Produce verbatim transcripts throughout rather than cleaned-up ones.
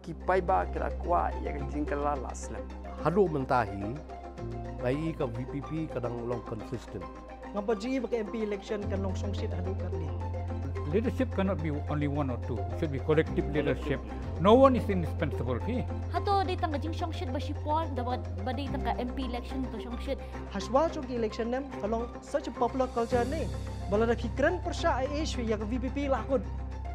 Ki paidbah ki la kwah ïa ka jingkylla la slem. Haduh mynta hi, nga i ka VPP ka dang long consistent. Ngam pat ju i ba ka MP election kan long shongshit haduh katne. Leadership cannot be only one or two. It should be collective leadership. No one is indispensable, phi. Hato dei tang ka jingshongshit ba shipor, da ba, ba dei tang ka MP election to shongshit. Hashwa jong ki election nem, ka long such a popular culture ne. Ba lada ki kren pyrshah ïa ka VPP la kut.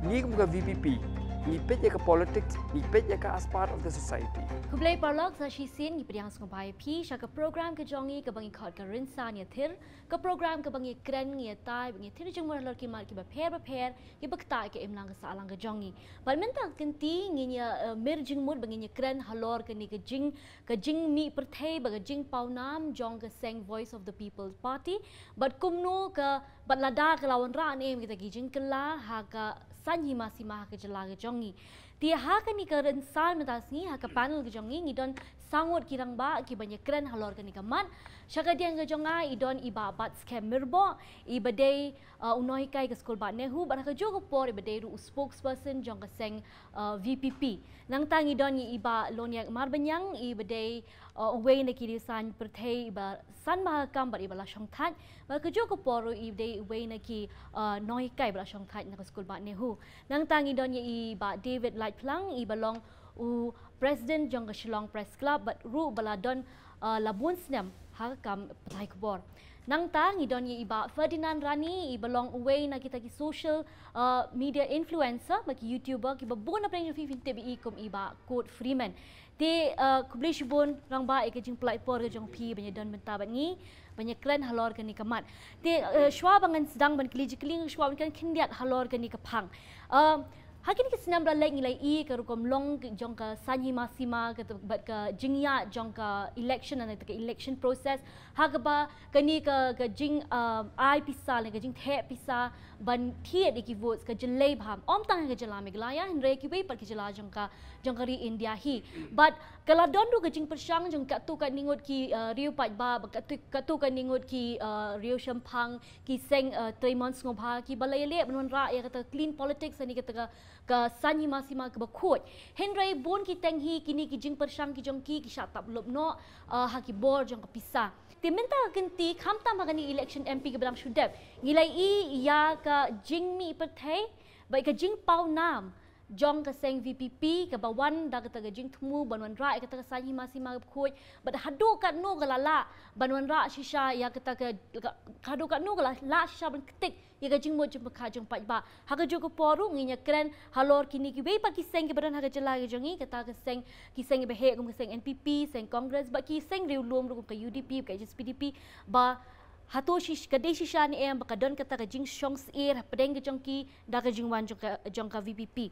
Ngi kum ka VPP, ngi peit ïa ka politics, ngi peit ïa ka as part of the society. Khublei paralok, sa shisien ngi pdiang sngewbha ïa phi sha ka program ka jong ngi kaba ngi khot ka Rynsan Ïathir, ka program kaba ngi kren, ngi ïatai, ngi ïathir jingmut halor ki mat kiba pher bapher, kiba ktah ïa ka imlang ka sahlang ka jong ngi. Bad mynta ka kynti ngin ïa, eh, mir jingmut ba ngin ïa kren halor kane ka jing, ka jingmih pyrthei bad ka jingpawnam jong ka seng Voice of the People Party. Bad kumno ka, bad lada ka la wanrah ne em kita ki jingkylla ha ka saiñ hima sima ha ka jylla ka jong ngi. Te ha kane ka rynsan mynta sngi ha ka panel ka jong ngi ngi don saw ngut ki rangbah kiban ïa kren halor kane ka mat. Sha ka diang ka jong nga i don i Bah Batskhem Myrboh, iba dei, uh, u nonghikai ka skul Bah NEHU, bad ha kajuh ka por iba dei ruh u spokesperson jong ka seng, uh, VPP. Nangta ngi don ïa i Bah Loniak Marbaniang, iba dei, uh, uwei na ki riewsaiñ pyrthei iba san bha ka kam bad iba la shongthait. Bad ha kajuh ka por ruh i dei uwei na ki, uh, nonghikai ba la shongthait na ka skul Bah NEHU. Nangta ngi don ïa i Bah David Laitphlang, iba long u president jong ka Shillong Press Club bad ruh ba la don, uh, la bun snem ha ka kam pathai khubor. Nangta ngi don ïa i Bah Ferdinand Rani, iba long uwei na kita ki social, uh, media influencer, ba ki YouTuber, kiba bun na pdeng jong phi phin tip ïa i kum i Bah Kurt Freeman. Te, uh, khublei shibun rangbah ïa ka jingpynlait por ka jong phi ban ïa don bynta bad ngi, ban ïa kren halor kane ka mat. Te, uh, shuwa ba ngan sdang ban kylli jingkylli, shuwa ban kren khyndiat halor kane ka phang. Uh, ha kine ki snem ba la leit ngi la ïohi ka rukom long jong ka saiñ hima sima, ka, bad ka jingïaid jong ka election, na ka election process. Ha kaba kane ka, ka jing, uh, ai pisa, ne ka jingtheh pisa ban thied ïa ki votes ka jyllei bha. Ym tang ha ka jylla Meghalaya, hynrei kiwei pat ki jylla jong ka, jong ka ri India hi. Bad ka la don ruh ka jingpyrshang jong katto katne ngut ki, uh, riew paidbah, bad katto, katto katne ngut ki, uh, riew shemphang, ki seng, uh, trei mon sngewbha, kiba la ïaleh ban wanrah ïa kata clean politics, ne kata ka, ka saiñ hima sima kaba khuid. Hynrei bun ki teng hi kine ki jingpyrshang ki jong ki, ki shah tap lup noh, uh, ha ki bor jong ka pisa. Te mynta ka kynti khamtam ha kane election MP kaba dang shu dep, ngi la ïohi ïa ka jingmih pyrthei bad ka jingpawnam jong ka seng VPP kaba wan da kata ka jingthmu ban wanrah ïa kata ka saiñ hima sima kaba khuid, bad haduh katno ka la lah ban wanrah shisha ïa kata ka, ka, haduh katno ka la lah shisha ban ktik ïa ka jingmut jingpyrkhat jong paidbah. Ha kajuh ka por ruh ngin ïa kren halor kine kiwei pat ki seng kiba don ha ka jylla ka jong ngi, kata ka seng, ki seng kiba heh kum ka seng NPP, seng Congress, bad ki seng riewlum ruh kum ka UDP, ka HSPDP, ba hato shish-, ka dei shisha ne em ba ka don kata ka jingshongsyier hapdeng ka jong ki da ka jingwan jong ka, jong ka VPP.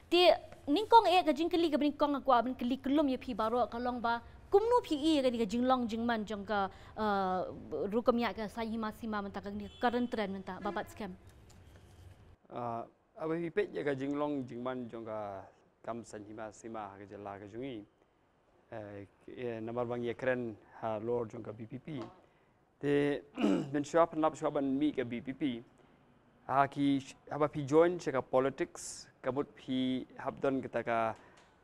Te nyngkong eh ka jingkylli kaba nyngkong nga kwah ban kylli kyllum ïa phi baroh ka long ba kumno phi i ïa kane ka jinglong jingman jong ka, uh, rukom ïaid ka saiñ hima sima mynta, kane ka current trend mynta, Bah Batskhem? Uh, haba phi peit ïa ka jinglong jingman jong ka kam saiñ hima sima ha ka jylla ka jong ngi, eh, eh, namar ba ngi ïa kren halor jong ka VPP. Te mynshuwa, pynlap shuwa ban mih ka VPP, ha ki, haba phi join sha ka politics, ka mut phi hap don kata ka,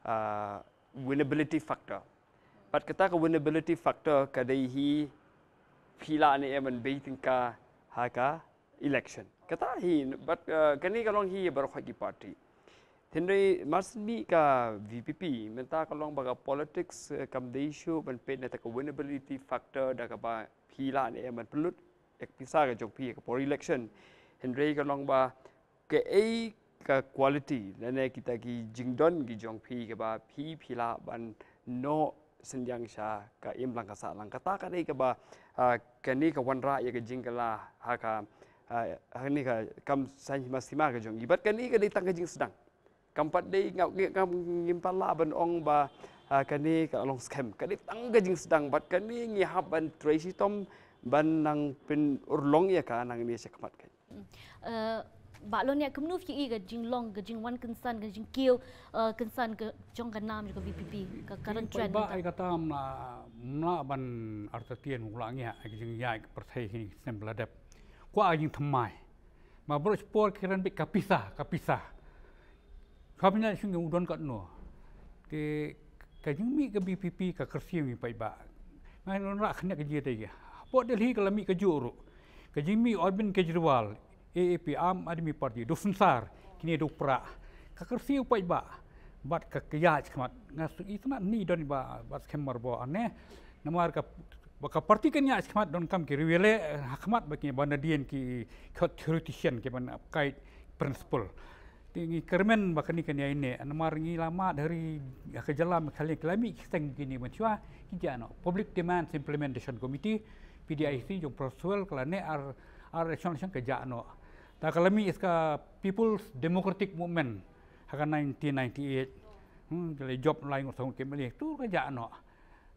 ah, winnability factor. Bad kata ka winnability factor ka dei hi phi lah ne em ban bei tyngka ha ka election. Kata hi, bad, uh, kane ka long hi baroh ki party. Hynrei marsien mih ka VPP, mynta ka long ba ka politics, uh, kam dei shuh ban peit na kata ka winnability factor da kaba phi lah ne em ban pynlut ïa ka pisa ka jong phi ha ka por election. Hynrei ka long ba kaei ka quality lane kita ki jingdon ki jong phi kaba phi, phi lah ban noh synñiang sha ka imlang ka sahlang. Kata ka dei kaba, ah, kane ka wanrah ïa ka jingkylla ha ka, ah, ha kane ka kam saiñ hima sima ka jong ngi. Bad kane ka dei tang ka jingsdang. Kam pat dei, nga, nga, ngam, ngim pat lah ban ong ba, ah, kane ka long skhem. Ka dei tang ka jingsdang, bad kane ngi hap ban trei shitom ban nang pynurlong ïa ka nangne shakhmat ka. Mm. Eh, Bah Loniak, kumno phi i ka jinglong, ka jingwan kynsan, ka jingkiew, eh, kynsan ka jong ka nam jong ka VPP, ka current trend mynta? Ba ai kata mla, mla ban artatien u la ngi ha ka jingïaid ka pyrthei kine ki snem ba la dep. Kwah ka jingthymmai. Ma baroh shi por ki kren beit ka pisa, ka pisa. Ka pisa shu ngi u don katno. Te ka jingmih ka VPP ka kyrsiew ïa u paidbah. Nga ngan rah khyndiat ka jingïathuh. Hapoh Delhi ka la mih kajuh ruh. Ka jingmih Arvind Kejriwal, AAP, Aam Aadmi Party, da u Sensar, kine da u Prah. Ka kyrsiew u paidbah. Bad ka ïaid shakhmat. Nga sngew itynnad hi don ba, Batskhem Myrboh hangne. Namar ka, ba ka party kan ïaid shakhmat, donkam ki riewïaleh, eh, ha khmat ba ki ba nadien ki, ki theoretician, ki ban ap kai principle. Te ngi kyrmen ba kane kan ïaineh, namar ngi la mad ha ri, ha ka jylla Meghalaya, ki la mih ki seng kine mynshuwa, ki jah noh. Public Demands Implementation Committee, PDIC, jong u Prah Sewell, ka la neh ar, ar election, election ka jah noh. Te ka la mih ka People's Democratic Movement, ha ka nineteen ninety-eight. Hmm, ka la jop lai ngut saw ngut ki MLA, tu ka jah noh.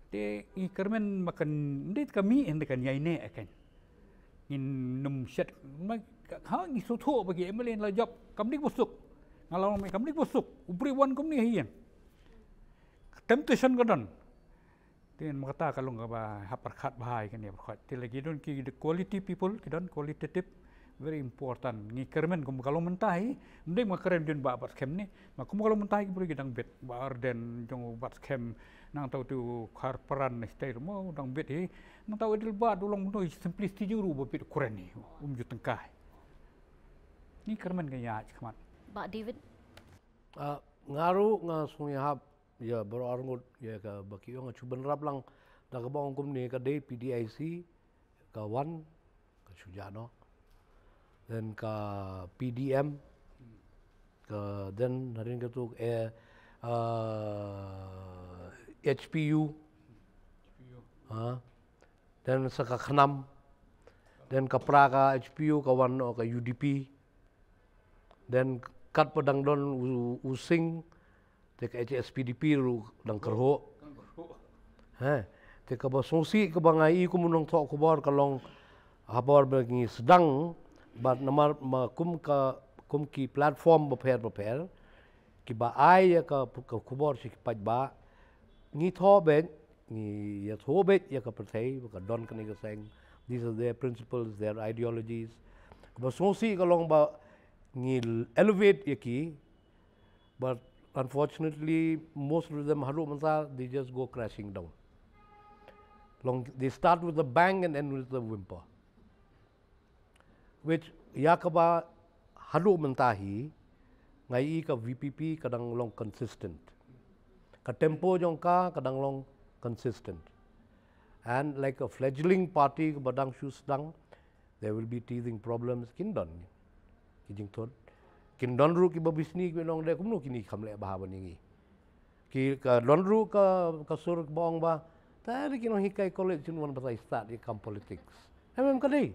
Te ngi kyrmen ba kan, ynda ka mih, ynda kan ïaineh kan. Ngin nym shet, ma, ha ngi sngewthuh ba ki MLA la jop, kam dik ba suk. Nga la ong kam dik ba suk, u briew wan kumne hi ïeng. Temptation ka don. Te ma kata ka long kaba hap pyrkhat bha ïa kane pyrkhat. Te lada ki don ki, the quality people, ki don qualitative, very important. Ngi kyrmen kum ka long mynta hi, ym dei ma kyrmen dien ba Batskhem ne, ma kum ka long mynta hi ki briew ki dang bit, Bah Ardent jong u Batskhem, nangta utu u Kharpran ne, style mo dang bit hi, nangta u Adelbert u long mynta simplicity jong u ruh ba bit u kren hi, um ju tyngkai. Ngi kyrmen ka ïaid shakhmat. Bah David? Ah, nga ruh nga sngewthuh ïa baroh arngut ïa kaba ki ong, nga shu bynrap lang da kaba ong kumne, ka dei PDIC ka wan, ka shu jah noh. Then ka PDM, ka, then hadien katu, eh, ah, HPU. Ha? Then sa ka KHNAM. Then ka Prah ka HPU, ka wan noh ka UDP. Then katba dang don u, u Singh, te ka HSPDP ruh dang kyrhuh. He, te kaba sngewsih kaba nga ïohi kum u nongthoh khubor ka long, ha por ba ngi sdang, bad namar ma kum ka, kum ki platform bapher bapher, kiba ai ïa ka, ka khubor sha ki paidbah, ngi thoh beit, ngi ïathuh beit ïa ka pyrthei ba ka don kane ka seng, these are their principles, their ideologies. Kaba sngewsih ka long ba ngi elevate ïa ki, but unfortunately most of them haduh mynta they just go crashing down. Long, they start with a bang and end with a whimper. Which ïa kaba haduh mynta hi, nga ïohi ka VPP ka dang long consistent. Ka tempo jong ka ka dang long consistent. And like a fledgling party kaba dang shu sdang, there will be teething problems, kin don ki jingthut. Kin don ruh kiba bishni kiba ong de kumno kine ki kham leh bha ban ïa ngi. Ki ka don ruh ka, ka sur ba ong ba, ta dei ki nonghikai college kin wan batai stad ïa kam politics. Em em ka dei.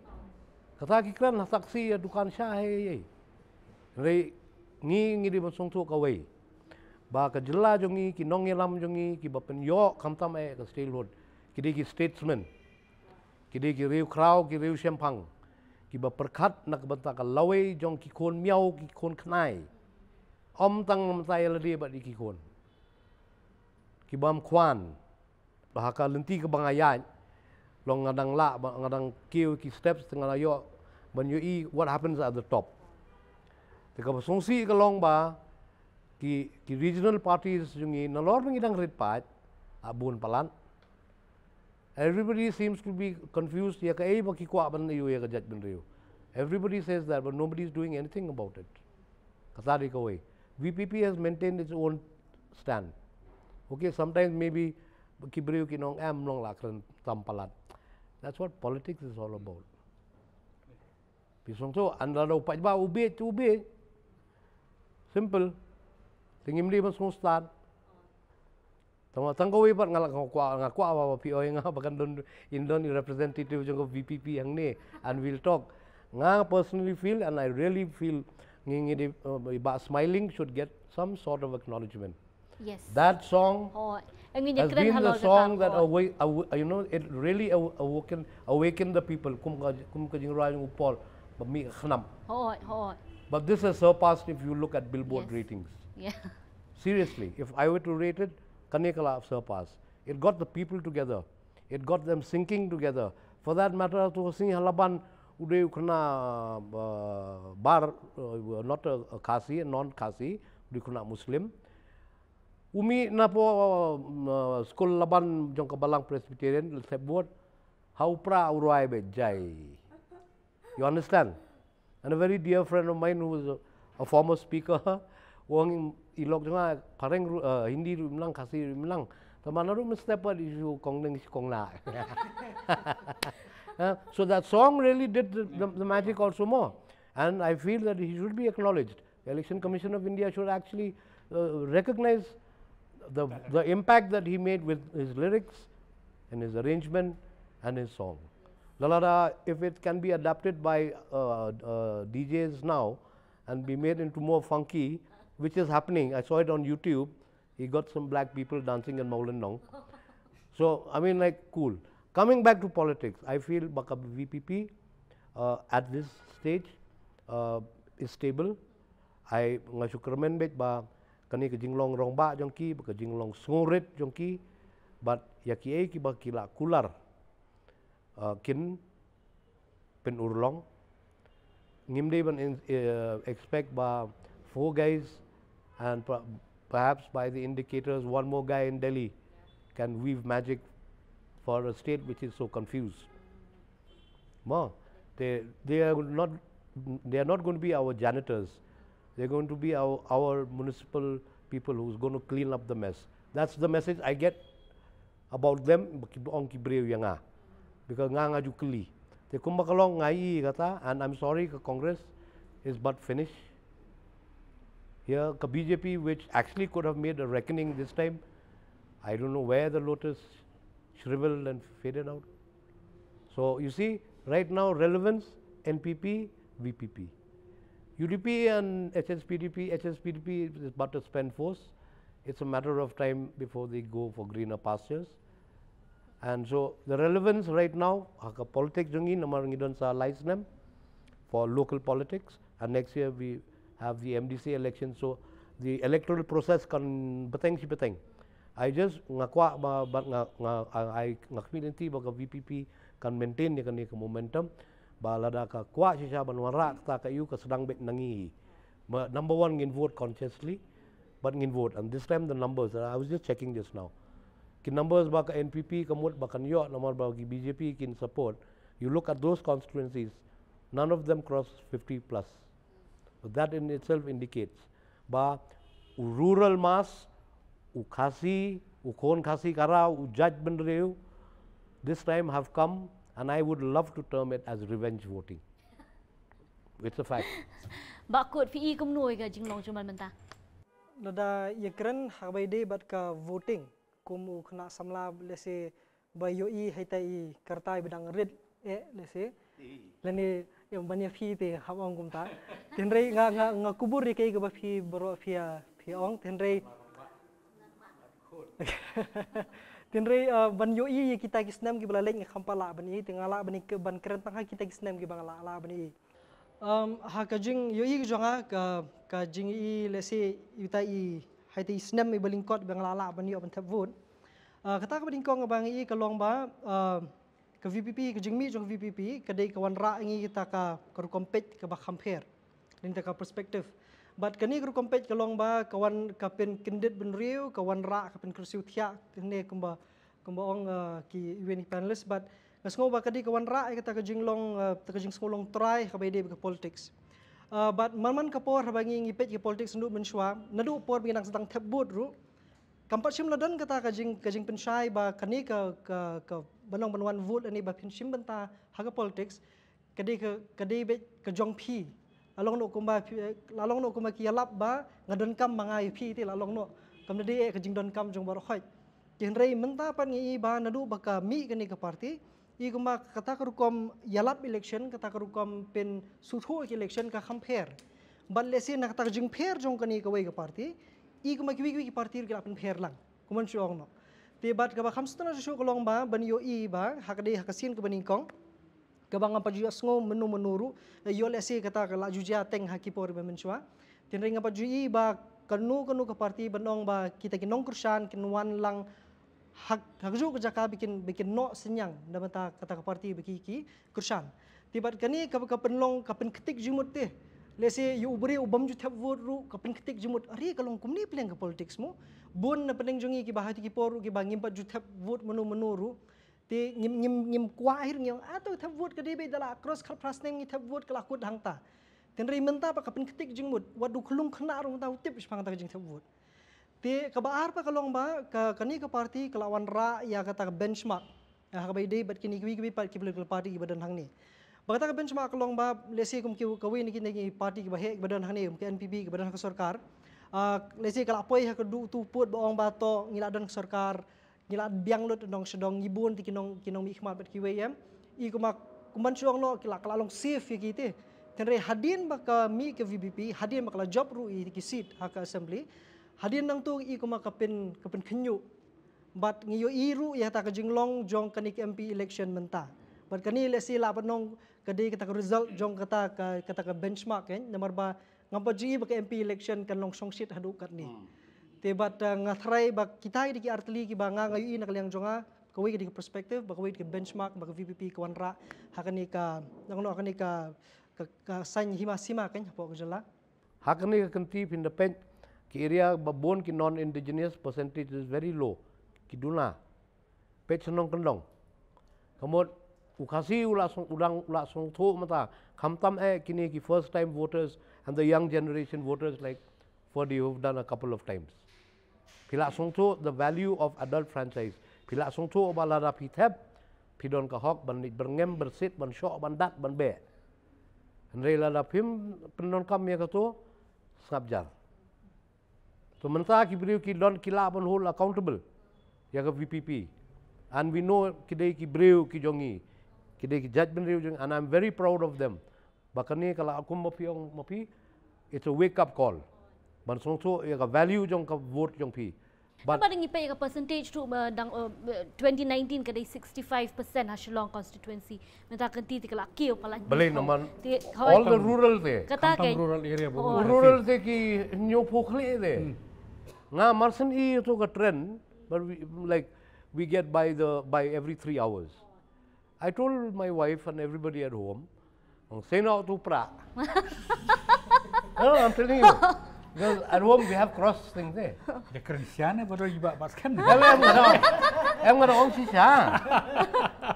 Kata ki kren ha taxi, ïa dukan sha, hei hei. Hynrei ngi, ngi dei ban sngewthuh kawei, ba ka jylla jong ngi, ki nongïalam jong ngi, kiba pynïoh khamtam eh ka statehood, ki dei ki statesmen. Ki dei ki riew khraw, ki riew shemphang, kiba pyrkhat na ka bynta ka lawei jong ki khun miaw, ki khun khnai. Ym tang na bynta ïa lade bad ïa ki khun ki bym khwan. Ba ha ka lynti kaba nga ïaid, long nga dang lah, ba nga dang kiew ki steps, te nga la ïoh ban ïohi what happens at the top. Te kaba sngewsih ka long ba ki, ki regional parties jong ngi, nalor ba ngi dang rit paid, ah, bun palat. Everybody seems to be confused ïa kaei ba ki kwah ban ïoh ïa ka jaitbynriew. Everybody says that, but nobody is doing anything about it. Kata dei kawei. VPP has maintained its own stand. Okay, sometimes maybe ki briew kin ong em long la kren tam palat. That's what politics is all about. Phi sngewthuh, ynda la u paidbah u bieit, u bieit. Simple. Te ngim dei ban sngewstad. Tang, tang kawei pat nga la, nga kwah, nga kwah ba, ba phi ong ïa nga ba kan don, in don i representative jong ka VPP hangne, and we'll talk. Nga personally feel, and I really feel, ngi, ngi dei, uh, i Bah Smiling should get some sort of acknowledgement. Yes. That song Hooid. Ngi ïa has kren been halor the kata, song that hooid. Awa-, awa-, you know, it really aw-, awaken, awakened the people. Kum ka, kum ka jingrwai jong u Paul ba mih ka KHNAM. Hooid, hooid. But this has surpassed if you look at Billboard Yes. ratings. Yeah. Seriously, if I were to rate it, kane ka la surpass. It got the people together. It got them singing together. For that matter, to Singh Halaban, u dei u khynnah, uh, bar, uh, not a, a Khasi, a non-Khasi, u dei u khynnah Muslim. Umi na po uh, school laban jong ka Balang Presbyterian, let's have word. How pra urai be jai. You understand? And a very dear friend of mine who is a, a former speaker, wang ilok jong nga pareng uh, Hindi ru imlang, Khasi ru imlang. Tamana ru mesti dapat isu kong neng si kong na. Uh, so that song really did the, the, the magic also more. And I feel that he should be acknowledged. The Election Commission of India should actually uh, recognize the, the impact that he made with his lyrics and his arrangement and his song. Lalada, if it can be adapted by uh, uh, D Js now and be made into more funky, which is happening, I saw it on YouTube, he got some black people dancing in Mawlynnong. So, I mean, like, cool. Coming back to politics, I feel ba ka V P P uh, at this stage uh, is stable. I nga shu kyrmen beit ba kane ka jinglong rangbah jong ki, ba ka jinglong sngewrit jong ki, bad ïa kiei kiba ki la kular uh, kin pynurlong. Ngim dei ban in, uh, expect ba four guys and per- perhaps by the indicators one more guy in Delhi can weave magic for a state which is so confused. Ma, they, they are not they are not going to be our janitors. They're going to be our, our municipal people who's going to clean up the mess. That's the message I get about them, ba ki ong ki briew ïa nga. Because nga nga ju kylli. Te kumba ka long nga i kata, and I'm sorry ka Congress is but finish. Here ka B J P, which actually could have made a reckoning this time, I don't know where the lotus shriveled and faded out. So you see, right now relevance N P P, V P P. U D P and H S P D P, H S P D P is but a spent force. It's a matter of time before they go for greener pastures. And so the relevance right now, ha ka politics jong ngi namar ngi don sa lai snem for local politics, and next year we have the M D C election. So the electoral process kan beteng shi beteng. I just nga kwah ba, ba nga nga I nga community ba ka V P P kan maintain ïa kane ka momentum. Ba lada ka kwah shisha ban wanrah kata ka ïu ka sdang beit na ngi. Number one, ngin vote consciously, but ngin vote. And this time the numbers, I was just checking just now. Ki numbers ba ka N P P ka mut ba kan ïoh, namar ba ki B J P kin support. You look at those constituencies, none of them cross fifty plus. But that in itself indicates ba u rural mass, u Khasi, u khun Khasi Kara, u jait bynriew, this time have come, and I would love to term it as revenge voting. It's a fact. Ba kut phi i kumno ïa ka jinglong jong man mynta? Lada ïa kren ha bai dei bad ka voting kum u khynnah samla, lehse ba ïohi hei ta i kartai ba dang rit eh lehse. Lane ïa ban ïa phi te hap ong kumta. Tynrei nga nga nga kubur ïa kei kaba phi baroh phi ïa phi ong tynrei. Tynrei uh, ban ïohi ïa kita ki snem kiba la leit nga kham pat lah ban i, te nga lah ban i ban kren tang ha kita ki snem kiba nga lah lah ban i. Um, ha ka jing ïohi ka jong nga ka ka jing i lehse ita i hai te i snem i ba lyngkot ba nga lah lah ban ïoh ban thep vote. Uh, kata kaba nyngkong ba nga i ka long ba uh, ka V P P, ka jingmih jong ka V P P ka dei ka wanrah ngi kita ka ka rukom peit kaba kham pher. Lynter ka perspective. Bad kane ka rukom peit ka long ba ka wan ka pynkyndit bynriew, ka wanrah ka pynkyrsiew thiah, kane kumba kumba ong uh, ki iwen ki panelist, bad nga sngew ba ka dei ka wanrah ïa kata ka jinglong uh, kata ka jingsngew long trai ha kaba ïadei bad ka politics. Uh, bad man man ka por haba ngi ngi peit ka politics naduh mynshuwa, naduh por ba ngi dang sdang thep vote ruh. Kam pat shym la don kata ka jing ka jingpynshai ba kane ka ka ka ban ong ban wan vote lane ba phin shim bynta ha ka politics. Ka dei ka ka dei beit ka jong phi. La long noh kumba phi la long noh kumba ki ïalap ba nga donkam ma nga ïa phi te la long noh. Kam da dei eh ka jingdonkam jong baroh khoit. Te hynrei mynta pat ngi i ba naduh ba ka mih kane ka party i kumba kata ka rukom ïalap election, kata ka rukom pynsngewthuh ki election ka kham pher. Bad lehse na kata ka jingpher jong kane kawei ka party i kumba kiwei kiwei ki party ruh ki la pynpher lang. Kumba shu ong noh. Te bad kaba kham sngewtynnat shuh ka long ba ban ïohi ba ha ka dei ha ka sien kaba nyngkong. Kaba ngam pat ju ïohsngew mynno mynno ruh, eh, ïoh lehse kata ka la ju jia teng ha ki por ba mynshuwa. Tynrei ngam pat ju i ba kano kano ka party ban ong ba kita ki nongkyrshan kin wan lang ha ha kajuh ka jaka ba kin ba kin noh synñiang na bynta kata ka party ba ki ki kyrshan. Te bad kane ka ka pynlong ka pynktik jingmut te. Lehse ïa u briew u bym ju thep vote ruh ka pynktik jingmut, are ka long kumne pleng ka politics mo. Bun na pdeng jong ngi kiba ha kito ki por ruh kiba ngim pat ju thep vote mano mano ruh. Te ngim ngim ngim kwah hi ruh ngi ong, ah, to thep vote ka dei beit, da la cross khatphra snem ngi thep vote ka la kut hangta. Hynrei mynta pat ka pynktik jingmut, wat u khlung khynnah ruh mynta u tip shaphang kata ka jingthep vote. Te kaba ar pat ka long ba ka, kane ka party ka la wanrah ïa kata ka benchmark, ha kaba ïadei bad kine kiwei kiwei pat ki political party kiba don hangne. Ba kata ka benchmark ka long ba, let's say, kum ki, kawei na kine ki party kiba heh kiba don hangne, kum ka N P P kiba don ha ka sorkar. Ah, let's say ka la poi ha ka duh tu pud ba ong ba to ngi la don ka sorkar, ngi la biang lut nongshong shnong, ngi bun te ki nong, ki nongmihkhmat bad kiwei, em. I kumba, kumban shu ong noh, ki la, ka la long safe ïa ki te. Hynrei hadien ba ka mih ka V P P, hadien ba ka la jop ruh ïa ki seat ha ka assembly, hadien nangta i kumba ka pyn, ka pynkhynñiuh. Bad ngi ïohi ruh ïa kata ka jinglong jong kane ka M P election mynta. Bad kane, let's say, lah ban ong ka dei kata ka result jong kata ka, kata ka benchmark, eh, namar ba ngam pat ju i ba ka M P election kan long shongshit haduh katne. Hmm. Te bad, uh, nga tharai ba kita ki dei ki artylli kiba nga, nga ïohi na ka liang jong nga, kawei ka dei ka perspective, ba kawei ka dei ka benchmark ba ka V P P ka wanrah ha kane ka, nangno, ha kane ka, ka, ka saiñ hima sima, kan, hapoh ka jylla. Ha kane ka kynti phin da peit ki area ba bun ki non-indigenous percentage is very low. Ki duna. Peit shnong Kyndong. Ka mut u Khasi u la song, u dang, u la sngewthuh mynta. Khamtam eh kine ki first time voters and the young generation voters like Ferdy who've done a couple of times. Phi la sngewthuh the value of adult franchise. Phi la sngewthuh ba lada phi thep, phi don ka hok ban leit byrngem, byrsit, ban shoh, ban dat, ban beh. Hynrei lada phim pyndonkam ïa kato, sngap jar. To mynta ki briew ki don, ki lah ban hold accountable ïa ka V P P. And we know ki dei ki briew ki jong ngi, ki dei ki jaitbynriew jong ngi, and I'm very proud of them. Ba kane ka la, kumba phi ong ma phi, it's a wake up call. Ban sngewthuh ïa ka value jong ka vote jong phi. But ba dang ngi peit ïa ka percentage tu, uh, dang, uh, twenty nineteen ka dei sixty-five percent ha Shillong constituency. Mynta ka kynti te ka la kiew palat. Balei namar all the rural te. Kata ka rural area ba. Rural te ki hynñiewphew khlieh te. Hmm. Nga mar shen i tu ka trend, but we, like, we get by the, by every three hours. I told my wife and everybody at home, "Ong seno tu pra." No, I'm telling you. Because at home we have cross things, eh. The Christian, eh, baru iba baskan. Em, em, no. Em, no, ong shisha.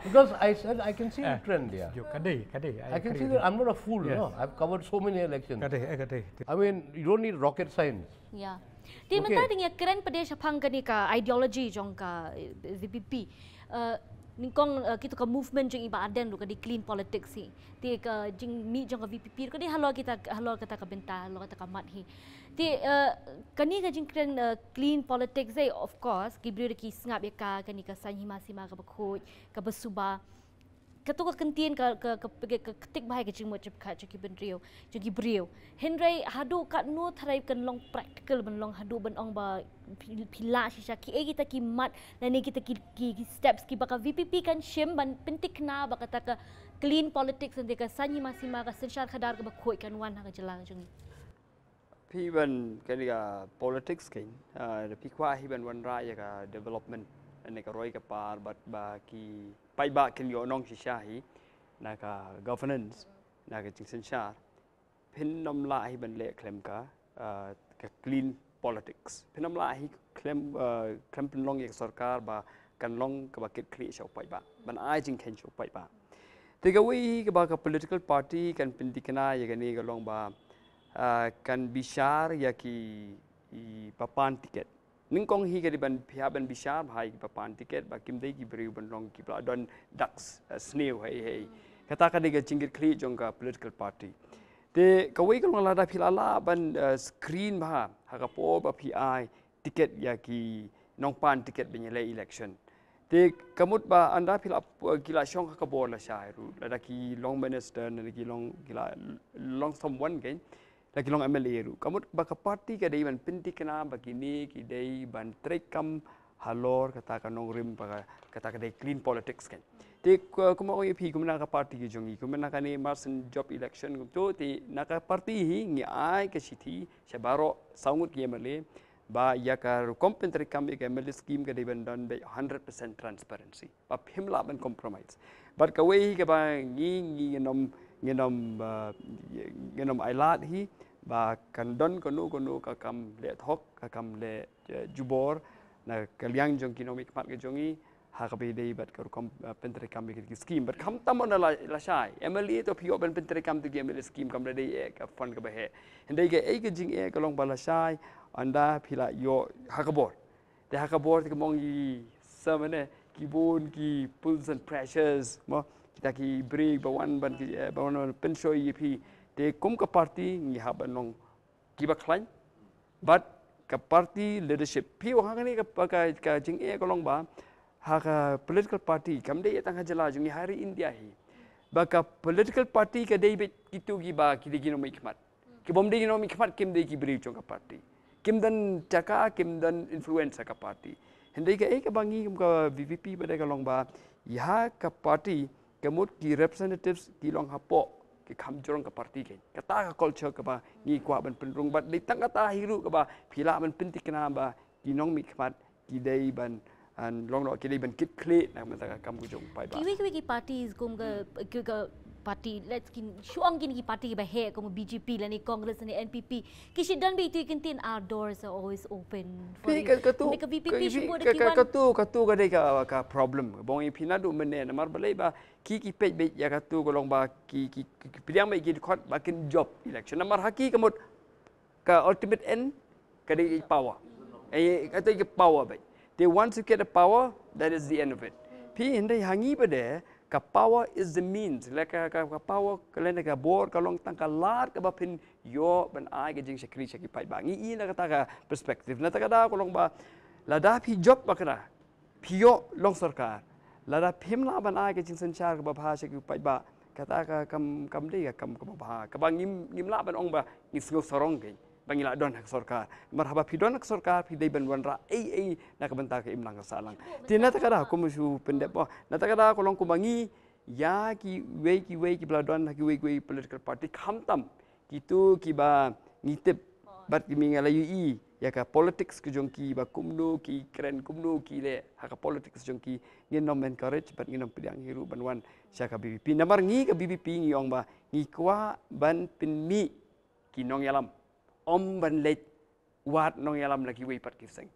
Because I said I can see the trend, yeah. Jo, kadai, kadai. I can see that. I'm not a fool, no. I've covered so many elections. Kadai, eh, kadai. I mean, you don't need rocket science. Yeah. Te mynta dang ïa kren pat shaphang kane ka ideology jong ka, eh, V P P. Eh, nyngkong, eh, kito ka movement jong i Bah Ardent ruh ka dei clean politics hi. Te ka jingmih jong ka V P P ruh ka dei halor kita, halor kata ka bynta, halor kata ka mat hi. Te, eh, kane ka jingkren, eh, clean politics, eh, of course ki briew ki sngap ïa ka, kane ka saiñ hima sima kaba khuid, kaba suba. Kato ka kyntien ka, ka, ka, ka, ka ktik bha ïa ka jingmut jingpyrkhat jong ki briew, jong ki briew. Hynrei haduh katno tharai kan long practical ban long, haduh ban ong ba phi, phi lah shisha, kiei kita ki mat lane kita ki, ki, ki steps kiba ka V P P kan shim ban pynthikna ba kata ka clean politics, lane ka saiñ hima sima, ka synshar khadar kaba khuid kan wan ha ka jylla jong ngi. Phi, ban kane ka politics kein, ah, da phi kwah hi ban wanrah ïa ka development, ne ka roi ka par, bad ba ki paidbah kin ïoh nong shisha hi na ka governance, na ka jingsynshar. Phin ym lah hi ban leh khlem ka, ah, ka clean politics. Phin ym lah hi khlem, ah, khlem pynlong ïa ka sorkar ba kan long kaba kit khlieh sha u paidbah, ban ai jingkheiñ sha u paidbah. Te kawei kaba ka political party kan pynthikna ïa kane ka long ba, ah, kan bishar ïa ki, i, ba pan tiket. Nyngkong hi ka dei ban phi hap ban bishar bha ïa ki ba pan tiket ba kim dei ki briew ban long kiba la don dak, ah, sniew hei hei. Kata ka dei ka jingkit khlieh jong ka political party. Te kawei ka long lada phi la lah ban, ah, screen bha ha ka por ba phi ai tiket ïa ki nongpan tiket ban ïaleh election. Te ka mut ba ynda phi la, ki la shong ha ka bor lashai ruh, lada ki long minister, lada ki long, ki la long someone kein, lada ki long M L A ruh, ka mut ba ka party ka dei ban pynthikna ba kine ki dei ban treikam halor kata ka nongrim, ba ka, kata ka dei clean politics kein. Te, uh, kumba ong ïa phi, kumba na ka party ka jong ngi, kumba na kane mar shen jop election kumto, te na ka party hi ngi ai ka shithi sha baroh saw ngut ki M L A ba ïa ka rukom pyntreikam ïa ka M L A scheme ka dei ban don beit hundred percent transparency. Ba phim lah ban compromise. Bad kawei hi kaba ngi, ngi ngin ym, ngin ym, uh, ngin ym ailad hi, ba kan don kano kano ka kam leh thok, ka kam leh, eh, jubor na ka liang jong ki nongmihkhmat ka jong ngi, ha kaba ïadei bad ka rukom, eh, pyntreikam ïa ki scheme. Bad khamtam na la, lashai M L A to phi ïoh ban pyntreikam ïa ki M L A scheme kam da dei eh ka fund kaba heh. Hynrei kaei ka jingeh ka long ba lashai ynda phi la ïoh ha ka bor. Te ha ka bor te ka mong i sa mane ki bun ki pulls and pressures mo, kita ki briew ba wan ban ki, eh, ba wan ban pynshoi ïa phi. Te kum ka party ngi hap ban long kiba khlaiñ. Bad ka party leadership, phi ong hangne ka, ka, ka jingeh ka long ba ha ka political party, kam dei tang ha jylla jong ngi, ha ri India hi, ba ka political party ka dei beit kito kiba ki dei ki nongmihkhmat. Ki bym dei ki nongmihkhmat kim dei ki briew jong ka party. Kim don jaka, kim don influence ha ka party. Hynrei kaei kaba ngi kum ka V P P ba dei ka long ba ïa ka party ka mut ki representatives ki long hapoh ki kham jrong ka party kein. Kata ka culture kaba ngi kwah ban pynrung bad dei tang kata hi ruh kaba phi lah ban pynthikna ba ki nongmihkhmat ki dei ban, an, long noh ki dei ban kit khlieh na ka bynta ka kam ka jong u paidbah. Kiwei kiwei ki parties kum ka, ki ka party, let's kin shuang kin ki party ba heh kum B J P lane Congress lane N P P. Ki shi don ba itu kin tin, our doors are always open for you. Phi ka, katu, ka V P P ka, shi phi, bud ka, ki ka, wan. Katu, katu ka dei ka, ka problem. Bong i phi naduh mynne namar balei ba ki, ki peit beit ïa katu ka long ba ki, ki, ki, ki pdiang beit ki dkhot ba kin jop election. Namar ha ki ka mut ka ultimate end ka dei ka power. Eh, ka dei ka power beit. Te once you get the power, that is the end of it. Phi hynrei ha ngi ba dei ka power is the means. Leh ka, ka, ka power ka leh ka bor ka long tang ka lad kaba phin ïoh ban ai ka jingshakri sha ki paidbah. Ngi i na kata ka perspective. Na kata ka daw ka long ba lada phi jop ba kata phi ïoh long sorkar, lada phim lah ban ai ka jingsynshar kaba bha sha ki paidbah, kata ka kam, kam dei ka kam kaba bha, kaba ngim, ngim lah ban ong ba ngi sngew sarong kein ba ngi lah don ha ka sorkar. Namar haba phi don ha ka sorkar phi dei ban wanrah ei ei na ka bynta ka imlang ka sahlang. Te na kata ka daw kum shu pyndep, oh, na kata ka daw ka long kum ba ngi ïa kiwei kiwei kiba la don ha kiwei kiwei political party, khamtam kito kiba ngi tip bad ki, ngi la ïohi ïa ka politics ka jong ki ba kumno ki kren, kumno ki leh ha ka politics jong ki, ngin ym encourage bad ngin ym pdiang hi ruh ban wan sha ka V P P. Namar ngi ka V P P ngi ong ba ngi kwah ban pynmih ki nongïalam, ym ban leit wad nongïalam na kiwei pat ki seng.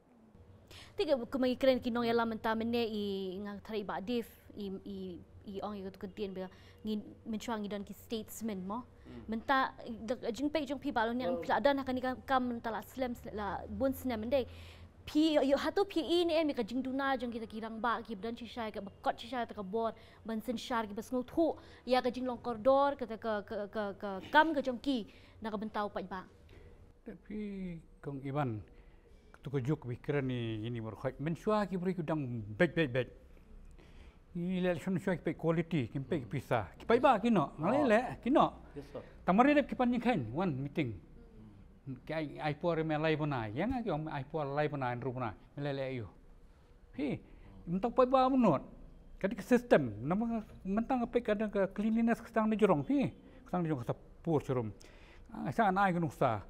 Te ka, kumba ngi kren ki nongïalam mynta mynne, i nga tharai i Bah Dave i, i, i ong ïa katu ka ktien ba ngi mynshuwa ngi don ki statesmen mo. Hmm. Mynta da ka jingpeit jong phi Bah Loniang, phi la don ha kane ka kam mynta la slem, la bun snem, ym dei? Phi ïoh, hato phi ïohi ne em ïa ka jingduna jong kita ki rangbah kiba don shisha, kaba kot shisha kata ka bor ban synshar kiba sngewthuh ïa ka jinglong kordor kata ka, ka, ka, ka kam ka jong ki na ka bynta u paidbah? Te phi kong Ivan, katu ka juk ba i kren ïa ini baroh khoit, mynshuwa ki briew ki dang beit beit beit. Ngi leh election mynshuwa ki peit quality, kim peit ki pisa. Ki paidbah ki noh, nga leh leh ki noh. Yes, sir. Tang mar ïa dep ki pan jingkheiñ, wan meeting. Ki ai, ai por me lai bnai, ïa nga ki ong ai por lai bnai, hynriew bnai, me leh leh ïa u. Hi, mynta u paidbah um nud. Ka dei ka system, namar mynta nga peit ka dei ka cleanliness ka sdang na jrong, hi. Ka sdang na jrong, ka sa pur sharum. Ah, sa ngan ai ka nuksa.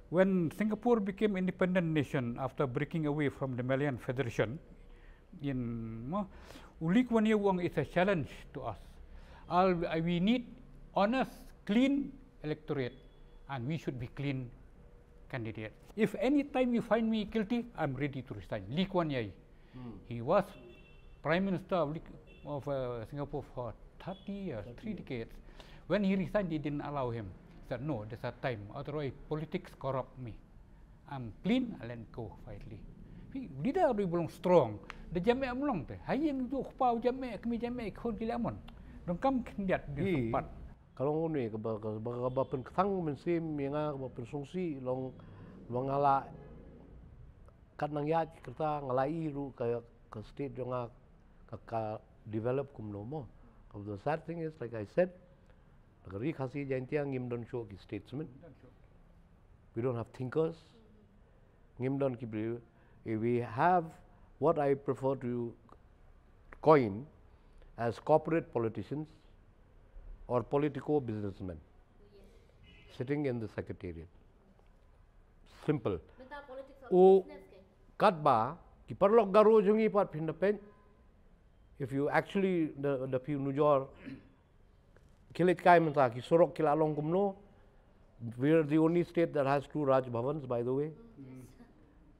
When Singapore became independent nation after breaking away from the Malayan Federation, in, mo, u Lee Kuan Yew u ong, it's a challenge to us. All we need honest, clean electorate, and we should be clean candidate. If any time you find me guilty, I'm ready to resign. Lee Kuan Yew. Hmm. He was Prime Minister of, Lee, of, uh, Singapore for thirty years, thirty three years. Decades. When he resigned, they didn't allow him. He said, "No, there's a time. Otherwise, politics corrupt me. I'm clean, I let go quietly." Phi, leader ruh ba long strong. Da jam eh um long te. Ha ïing jong u kpa u jam eh, kmie jam eh, khun ki leh mon. Donkam khyndiat, phi, dei sympat. Ka long une kaba, kaba, kaba pynkthang mynsiem ïa nga, kaba pynsngewsih long, long nga la, kat nang ïaid ki rta nga la i ruh ka, ka state jong nga ka, ka develop kumno mo. Ka, the sad thing is, like I said, na ka Ri Khasi Jaintia ngim don shuh ki statesmen. We don't have thinkers. Ngim don ki briew. We have what I prefer to coin as corporate politicians or politico businessmen sitting in the secretariat. Simple. Mynta politics or business ke? Katba ki paralok Garo jong ngi pat phin da peit, if you actually, da, da phi nujor, ki leit kai mynta, ki surok ki la long kumno, We're the only state that has two Raj Bhavans, by the way.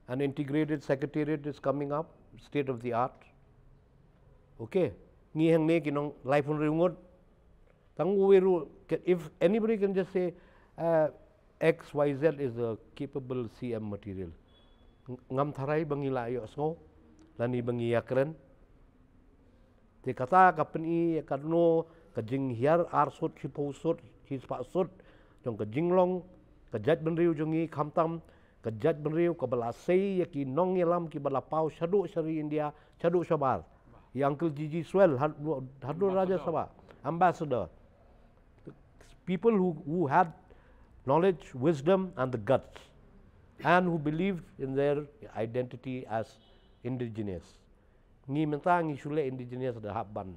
An integrated secretariat is coming up, state of the art. Okay. Ngi hangne ki nong laiphew hynriew ngut. Tang uwei ruh, if anybody can just say, uh, X Y Z is a capable C M material. Ng- Ngam tharai ba ngi la ïohsngew, lane ba ngi ïakren. Te kata ka pyni ïa kano ka jinghiar ar sut, shiphew sut, shispah sut jong ka jinglong ka jaitbynriew jong ngi, khamtam ka jaitbynriew kaba la sei ïa ki nongïalam kiba la paw shaduh sha ri India, shaduh shabar. Ïa Uncle G G Swell, had- haduh Rajya Sabha, ambassador. People who, who had knowledge, wisdom, and the guts, and who believed in their identity as indigenous. Ngi mynta ngi shu leh indigenous da hap ban.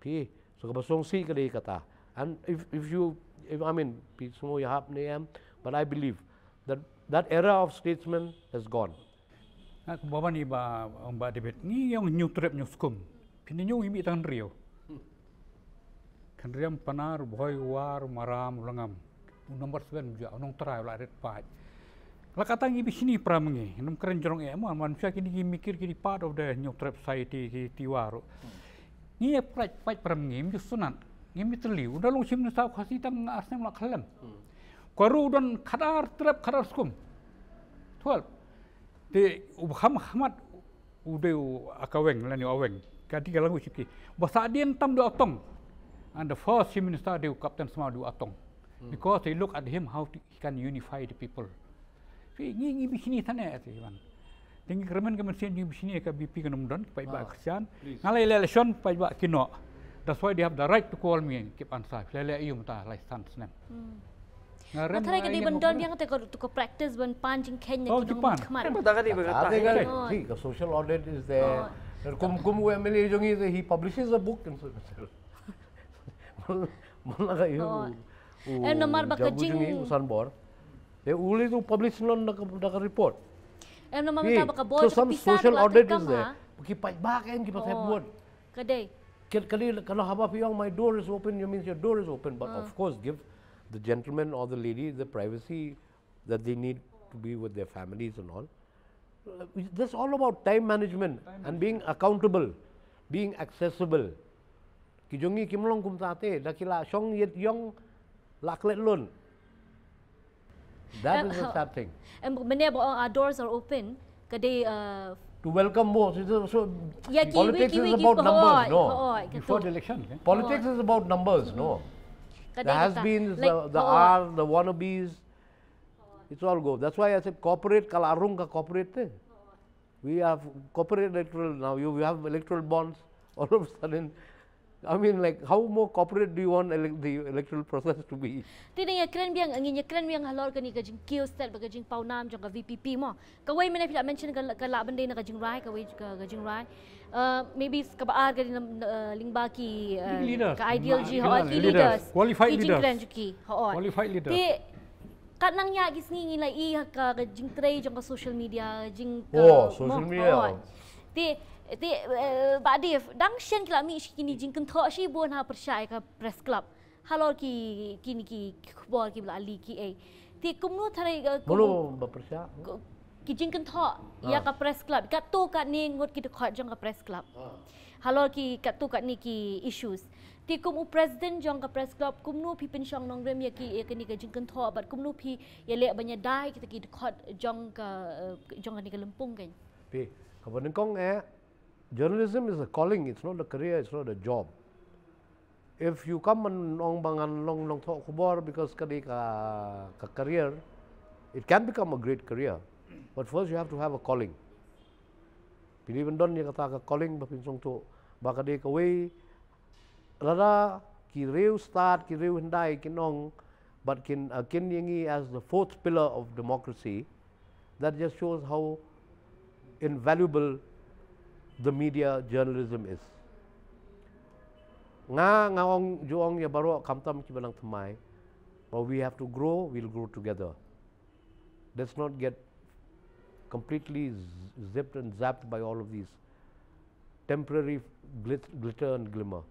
Phi, so kaba sngewsih ka dei kata. And if, if you, if, I mean, phi sngew ïahap ne em, but I believe that that era of statesmen has gone. Nga kumba ban i ba, ba David, ngi ïong Hynñiewtrep Hynñiewskum. Phin ïohi ngi mih tang hynriew. Khynriam, Panar, Bhoi, War, Maram, Langam. U number seven, u Nongtrai, u la rit paid. La kata ngi bishni para ma ngi, ngim kren jrong eh, mo, man sha kini ki mikir kini part of the Hynñiewtrep society ki Tiwa ruh. Ngi ïa paid, paid para ma ngi, ngim ju sunat, ngim ju teli. U da long Chief Minister Khasi tang ar snem la khlem. Ka ruh u don khadar trep, khadar skum. Twelve. Te u kham khmat u dei u akaweng, lane u aweng. Ka dei ka language ki. Ba Sah Dien tam dei u atong. And the first Chief Minister dei u Captain Sma dei u atong. Because they look at him how to, he can unify the people. Phi ngi ngi bishni tane ati ban. Te ngi kyrmen ka mynsiem jong ngi bishni ka VPP kan ym don, paidbah Khristan. Nga la ïaleh election paidbah ki noh. That's why they have the right to call me, Kip Ansah. Phi la leh aïu mynta lai san snem. Nga rem. Nga tharai ka dei ban don biang te ka, to ka practice ban pan jingkheiñ na ki nongmihkhmat. Mynta ka dei ba ka tah. Ka dei ka, see, ka social audit is there. Kum, kum u MLA jong ngi, he publishes a book and so. Mala ka ïa u, em namar ba ka jing u Sanbor. Te u lei u publish noh da ka, da ka report. Em namar mynta ba ka bor, so some social audit is there. Ki paidbah em ki paidbah. Ka dei. Ka dei, ka dei, haba phi ong, "My door is open," you means your door is open, but of course give the gentleman or the lady the privacy that they need to be with their families and all. Uh, that's all about time management and being accountable, being accessible. Ki jong ngi kim long kumta te, da ki la shong ïeit ïong la klet lun. That is a sad thing. Em, mynne ba, uh, our doors are open, ka dei, uh, to welcome more. So, so politics is about numbers, no? Before the election, eh? Politics is about numbers, no? The has-beens, the, the are, the wannabes. It's all go. That's why I said corporate, ka la rung ka corporate te. We have corporate electoral now. You, we have electoral bonds. All of a sudden, I mean, like, how more corporate do you want ele-, the electoral process to be? Te ngi ïa kren biang, ngi ïa kren biang halor kane ka jingkiew stet bad ka jingpawnam jong ka VPP mo. Kawei mynne phi la mention ka, ka lah ban dei na ka jingrai, kawei ka, ka jingrai. Uh, maybe kaba ar ka dei na, uh, lyngba ki, uh, ka ideology, ho, ki leaders. Qualified leaders. Ki jingkren jong ki, ho. Qualified leaders. Te Katba nang ïa ki sngi ngi la i ha ka, ka jingtrei jong ka social media, jing ka, oh, social media. Te, te, eh, Bah Dave, dang shen ki la mih shi kine jingkynthoh shibun ha pyrshah ïa ka press club. Halor ki, kine ki khubor kiba la leak ki ei. Te kumno tharai, eh, kumno ba pyrshah? Ki jingkynthoh ïa ka press club. Katto katne ngut ki dkhot jong ka press club. Halor ki katto katne ki issues. Te kum u president jong ka press club, kumno phi pynshong nongrim ïa ki, ïa kane ka jingkynthoh, bad kumno phi ïaleh ban ïada ïa kita ki dkhot jong ka, eh, jong kane ka lympung kein? Phi, kaba nyngkong eh, journalism is a calling, it's not a career, it's not a job. If you come and ong ba ngan long nongthoh khubor because ka dei ka, ka career, it can become a great career. But first you have to have a calling. Phi dei ban don ïa kata ka calling ba phin sngewthuh ba ka dei kawei, lada ki riew stad, ki riew hyndai kin ong, bad kin, uh, kin ïa ngi as the fourth pillar of democracy, that just shows how invaluable the media journalism is. Nga, nga ong, ju ong ïa baroh khamtam kiba nang thymmai, but we have to grow, we'll grow together. Let's not get completely z-, zipped and zapped by all of these temporary glit-, glitter and glimmer.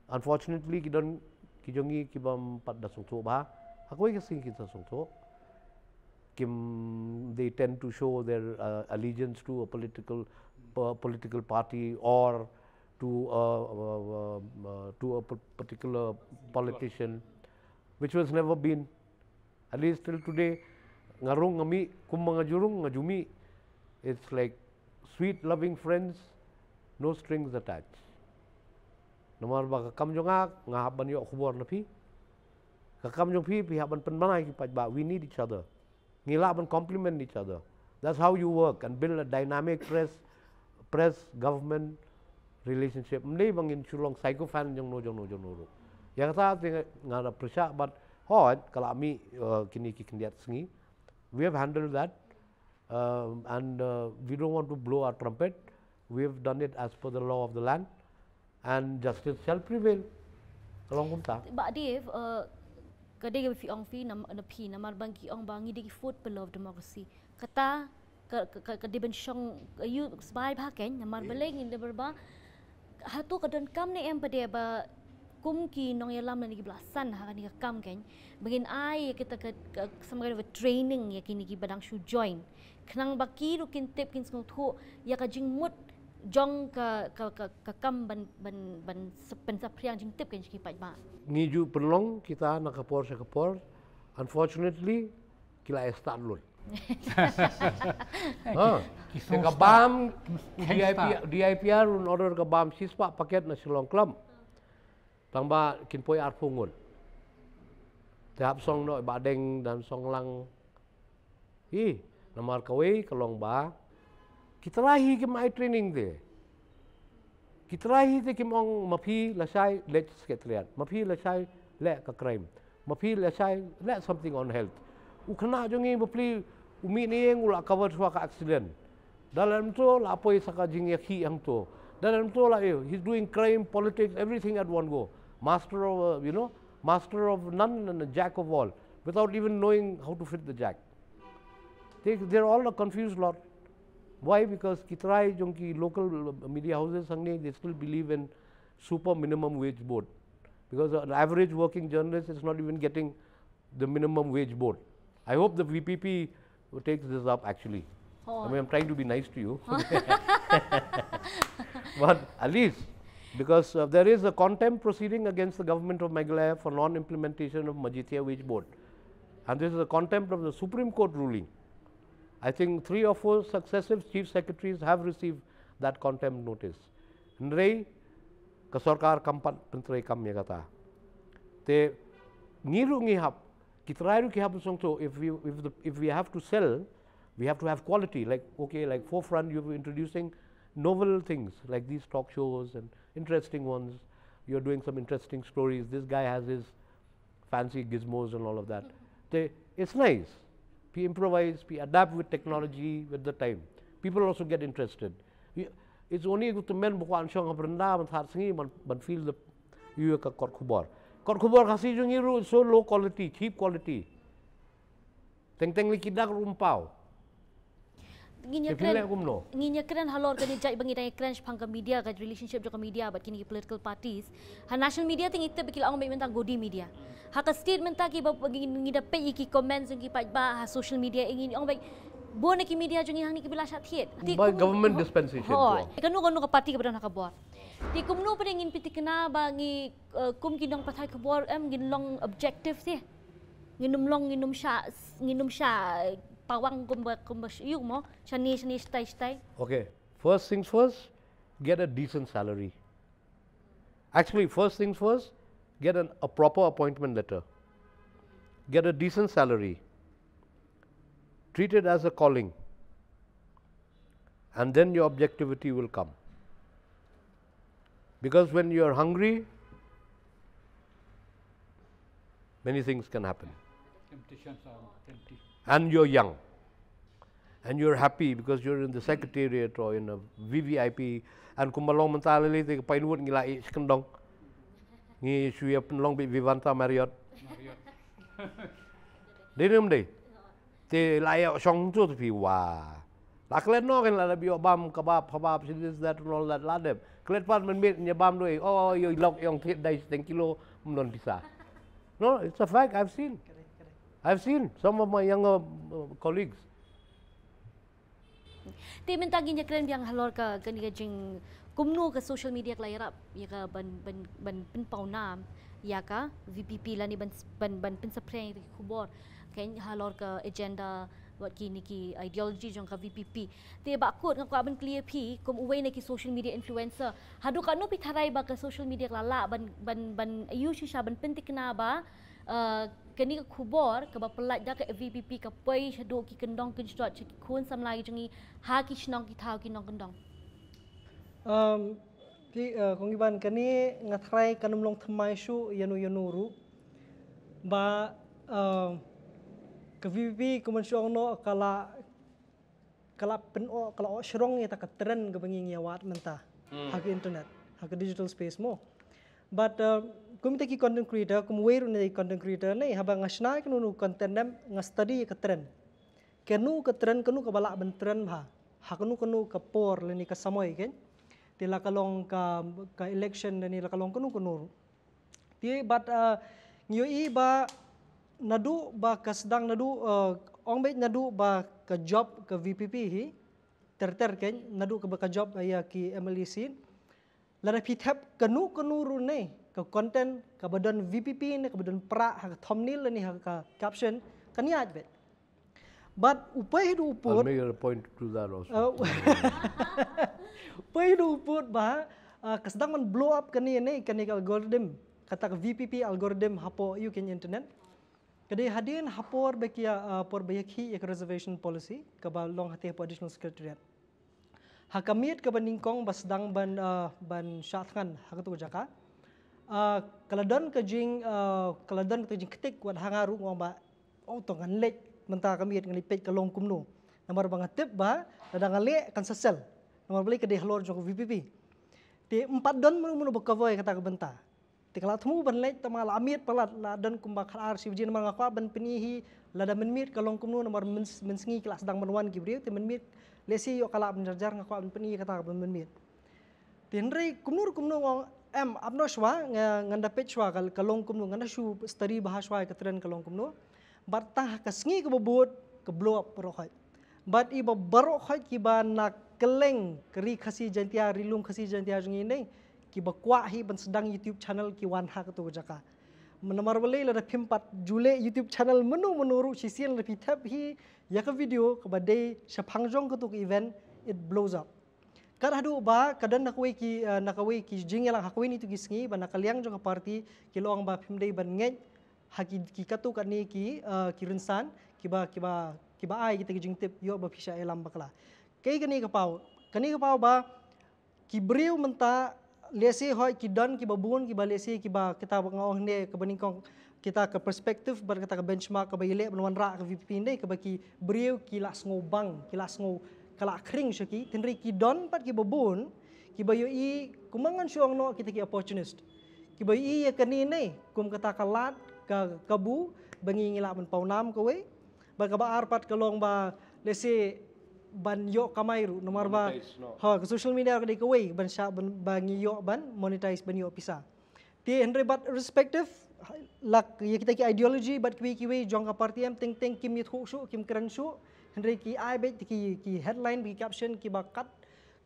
Unfortunately, ki don ki jong ngi ki bym pat da sngewthuh bha, ha kawei ka sngi ki da sngewthuh. Kim, they tend to show their uh, allegiance to a political, uh, political party or to a, uh, uh, uh, to a p- particular politician, which was never been. At least till today, nga rung nga mih, kumba nga ju rung nga ju mih. It's like sweet loving friends, no strings attached. Namar ba ka kam jong nga, nga hap ban ïoh khubor na phi. Ka kam jong phi, phi hap ban pynbna ïa ki paidbah. We need each other. Ngi lah ban complement each other. That's how you work and build a dynamic press, press government relationship. Ym dei ba ngin shu long sycophant jong no jong no jong no ruh. Ïa kata te nga da pyrshah bad hooid ka la mih uh, kine ki khyndiat sngi. We have handled that. Um, and uh, we don't want to blow our trumpet. We have done it as per the law of the land, and justice shall prevail. Ka long kumta. Bah Dave, uh, ka dei ba phi ong phi nam na phi namar ba ngi ong ba ngi dei ki foot pillar of democracy. Kata ka ka ka dei ban shong ayu sbai bha ken namar balei ngi dei ba hato ka donkam ne em pat ba kum ki nongïalam lane ki ba la san ha kane ka kam ken ba ngin ai ïa kita ka, ka some kind of a training ïa kine ki ba dang shu join khnang ba ki ruh kin tip kin sngewthuh ïa ka jingmut jong ka ka ka, ka kam ban ban ban sep- pynsaphriang jingtip ken sha ki paidbah. Ngi ju pynlong kita na ka por sha ka por. Unfortunately ki la start lut. Ha. Te ka bam DIPR, DIPR un order ka bam shispah paket na Shillong Club. Tang ba kin poi arphew ngut. Te hap song noh ba deng dan song lang. Hi, namar kawei ka long ba ki trai hi kim ai training te. Ki trai hi te kim ong ma phi lashai leh secretariat, ma phi lashai leh ka crime, ma phi lashai leh something on health. U khynnah jong ngi bapli u mih ne ïeng u la cover shuwa ka accident. Da lem to la poi sa ka jingïakhih hangto. Da lem to la eh, he's doing crime, politics, everything at one go. Master of uh, you know, master of none and a jack of all, without even knowing how to fit the jack. They, they're all a confused lot. Why? Because ki trai jong ki local media houses hangne, they still believe in super minimum wage board. Because an average working journalist is not even getting the minimum wage board. I hope the V P P takes this up actually. Oh. I mean, I'm trying to be nice to you. But at least, because uh, there is a contempt proceeding against the government of Meghalaya for non-implementation of Majitia wage board. And this is a contempt of the Supreme Court ruling. I think three or four successive chief secretaries have received that contempt notice. Hynrei ka sorkar kam pat pyntrei kam ïa kata. Te ngi ruh ngi hap, ki trai ruh ki hap song to, if we, if, the, if we have to sell, we have to have quality. Like, okay, like Forefront, you're introducing novel things like these talk shows and interesting ones. You're doing some interesting stories. This guy has his fancy gizmos and all of that. They, it's nice. Phi improvise, phi adapt with technology, with the time. People also get interested. It's only to men bukan shong brenda ban thar sngi ban, ban feel the you ka kot khubor. Kot khubor Khasi jong ngi ruh so low quality, cheap quality. Teng teng li ki dak rumpaw. Ngin ïa kren. Ngin ïa kren halor kane jait ba ngi dang ïa kren shaphang ka media, ka relationship jong ka media bad kine ki political parties. Ha national media te ngi tip ba ki la ong ba mynta godi media. Ha ka state mynta ki ba ngi da peit ïa ki comments jong ki paidbah ha social media, ngi ong ba bun ki media jong ngi hangne ki ba la shah thied. By government dispensation. Kano kano ka party ka ba don ha ka bor. Te kumno pat ngin pynthikna ba ngi kum ki nongpathai khubor em ngin long objective te. Ngin ym long ngin ym shah ngin ym shah pawang kumba kumba ïu mo shane shane shtai shtai. Okay, first things first, get a decent salary. Actually, first things first, get an, a proper appointment letter. Get a decent salary. Treat it as a calling. And then your objectivity will come. Because when you are hungry, many things can happen. Temptations are tempting. And you're young. And you're happy because you're in the secretariat or in a V V I P. And kumba long mynta lili te ka Pinewood ngi la i shkendong. Ngi shu ïa pynlong bit Vivanta Marriott. Dei ne ym dei? Te la ïa shong tu te phi wa. La klet no kan la bi bam kabab habab shi this that and all that la dem. Klet pat men mit nya bam doi. Oh yo lok yong thied dai teng kilo mnon pisa. No, it's a fact. I've seen. I've seen some of my younger uh, colleagues. Te mynta ngin ïakren biang halor ka kane ka jing kumno ka social media ka la ïarap ïa ka ban ban ban pynpaw nam ïa ka VPP lane ban ban ban pynsaphriang ïa ki khubor kane halor ka agenda wat kine ki ideology jong ka VPP. Te Bah Kut nga kwah ban kylli ïa phi kum uwei na ki social media influencer. Haduh katno phi tharai ba ka social media ka la lah ban ban ban ïoh shisha ban pyntikna ba uh, kane ka khubor kaba pyllait da ka VPP ka poi shaduh ki kyndong kynshlur sha ki khun samla ki jong ngi ha ki shnong ki thaw ki nongkyndong. Um, ki uh, kong Iban kane nga tharai kan ym long thymmai shuh ïano ïano ruh ba uh, ka VPP kumban shu ong noh ka la ka la pyn oh ka la oh shrong ïa ta ka trend kaba ngi ngi wad mynta ha ka internet ha ka digital space mo. But uh, kum ita ki content creator kum wei ruh na ki content creator ne haba nga shna kano kano content dem nga study ïa ka trend. Kano ka trend kano kaba lah ban trend bha ha kano kano ka por lane ka samoi kan. Te la ka long ka ka election lane la ka long kano kano ruh. Te bad uh, ngi ïohi ba naduh ba ka sdang naduh uh, ong beit naduh ba ka job ka VPP hi ter ter kan naduh ka ba ka job ïa ki MLA seat. Lada phi thep kano kano ruh ne ka content kaba don VPP ne kaba don prah ha ka thumbnail ne ha ka caption kan ïaid beit. But u poi haduh u I'll pud make it a point to do that also. Uh, u poi haduh u pud ba uh, ka sdang ban blow up kane ne kane ka algorithm kata ka VPP algorithm hapoh ïa ka internet. Ka dei hadien ha por ba ki uh, por ba ïa ki ïa ka reservation policy kaba long hate hapoh additional secretariat. Ha ka miet kaba nyngkong ba sdang ban uh, ban shah thngan ha katu ka jaka. Uh, ka la don ka jing uh, ka la don ka jing ktik wat ha nga ruh ngong ba oh to ngan leit mynta ka miet ngan leit peit ka long kumno. Namar ba nga tip ba lada nga leh kan sa sel. Namar balei ka dei halor jong ka VPP. Te ym pat don mano mano ba cover ïa kata ka bynta. Te ka la thmu ban leit tang ma la miet palat la don kumba khat ar shi baje namar nga kwah ban pyni hi lada mynmiet ka long kumno namar myn- mynsngi ki la sdang ban wan ki briew te mynmiet lehse ïoh ka lah ban jar jar nga kwah ban pyni ïa kata ka ban mynmiet. Te hynrei kumno kumno ngong em ap noh shuwa nga ngan da peit shuwa ka ka long kumno ngan da shu study bha shuwa ka trend ka long kumno. Bad tang ha ka sngi kaba bud ka blow up baroh khoit. Bad i ba baroh khoit kiba na kylleng ka ri Khasi Jaintia ri lum Khasi Jaintia jong ngi ne kiba kwah hi ban sdang YouTube channel ki wan ha katu ka jaka. Namar balei lada phim pat ju leh YouTube channel mano mano ruh shisien lada phi thep hi ïa ka video kaba dei shaphang jong katu ka event it blows up. Kat haduh ba ka don na kawei ki uh, na kawei ki jingïalang ha kawei nitu ki sngi ba na ka liang jong ka party ki long ba phim dei ban ngeit ha ki ki katu kane ki uh, ki rynsan kiba kiba kiba ai kita ki jingtip ïoh ba phi sha ïalam bakla. Kei kane ka paw kane ka paw ba ki briew mynta lehse hoi ki don kiba bun kiba lehse kiba kita ba nga ong ne kaba nyngkong kita ka perspective bad kata ka benchmark kaba ïaleh ban wanrah ka VPP ne kaba ki briew ki la sngew bang ki la sngew ka la khring sha ki hynrei ki don pat kiba bun kiba ïohi kumba ngan shu ong noh kita ki opportunist kiba ïohi ïa kane ne kum kata ka lad ka kabu ba ngi ngi lah ban paw nam kawei. Bad kaba ar pat ka long ba lehse ban ïoh kamai ruh namar ba Monetize, no. Ha ka social media ka dei kawei ban sha ban ba ngi ïoh ban monetize ban ïoh pisa. Te hynrei bad respective lak ïa kita ki ideology bad kiwei kiwei jong ka party em teng teng kim ïathuh shuh kim kren shuh hynrei ki ai beit ki ki headline ki caption kiba kat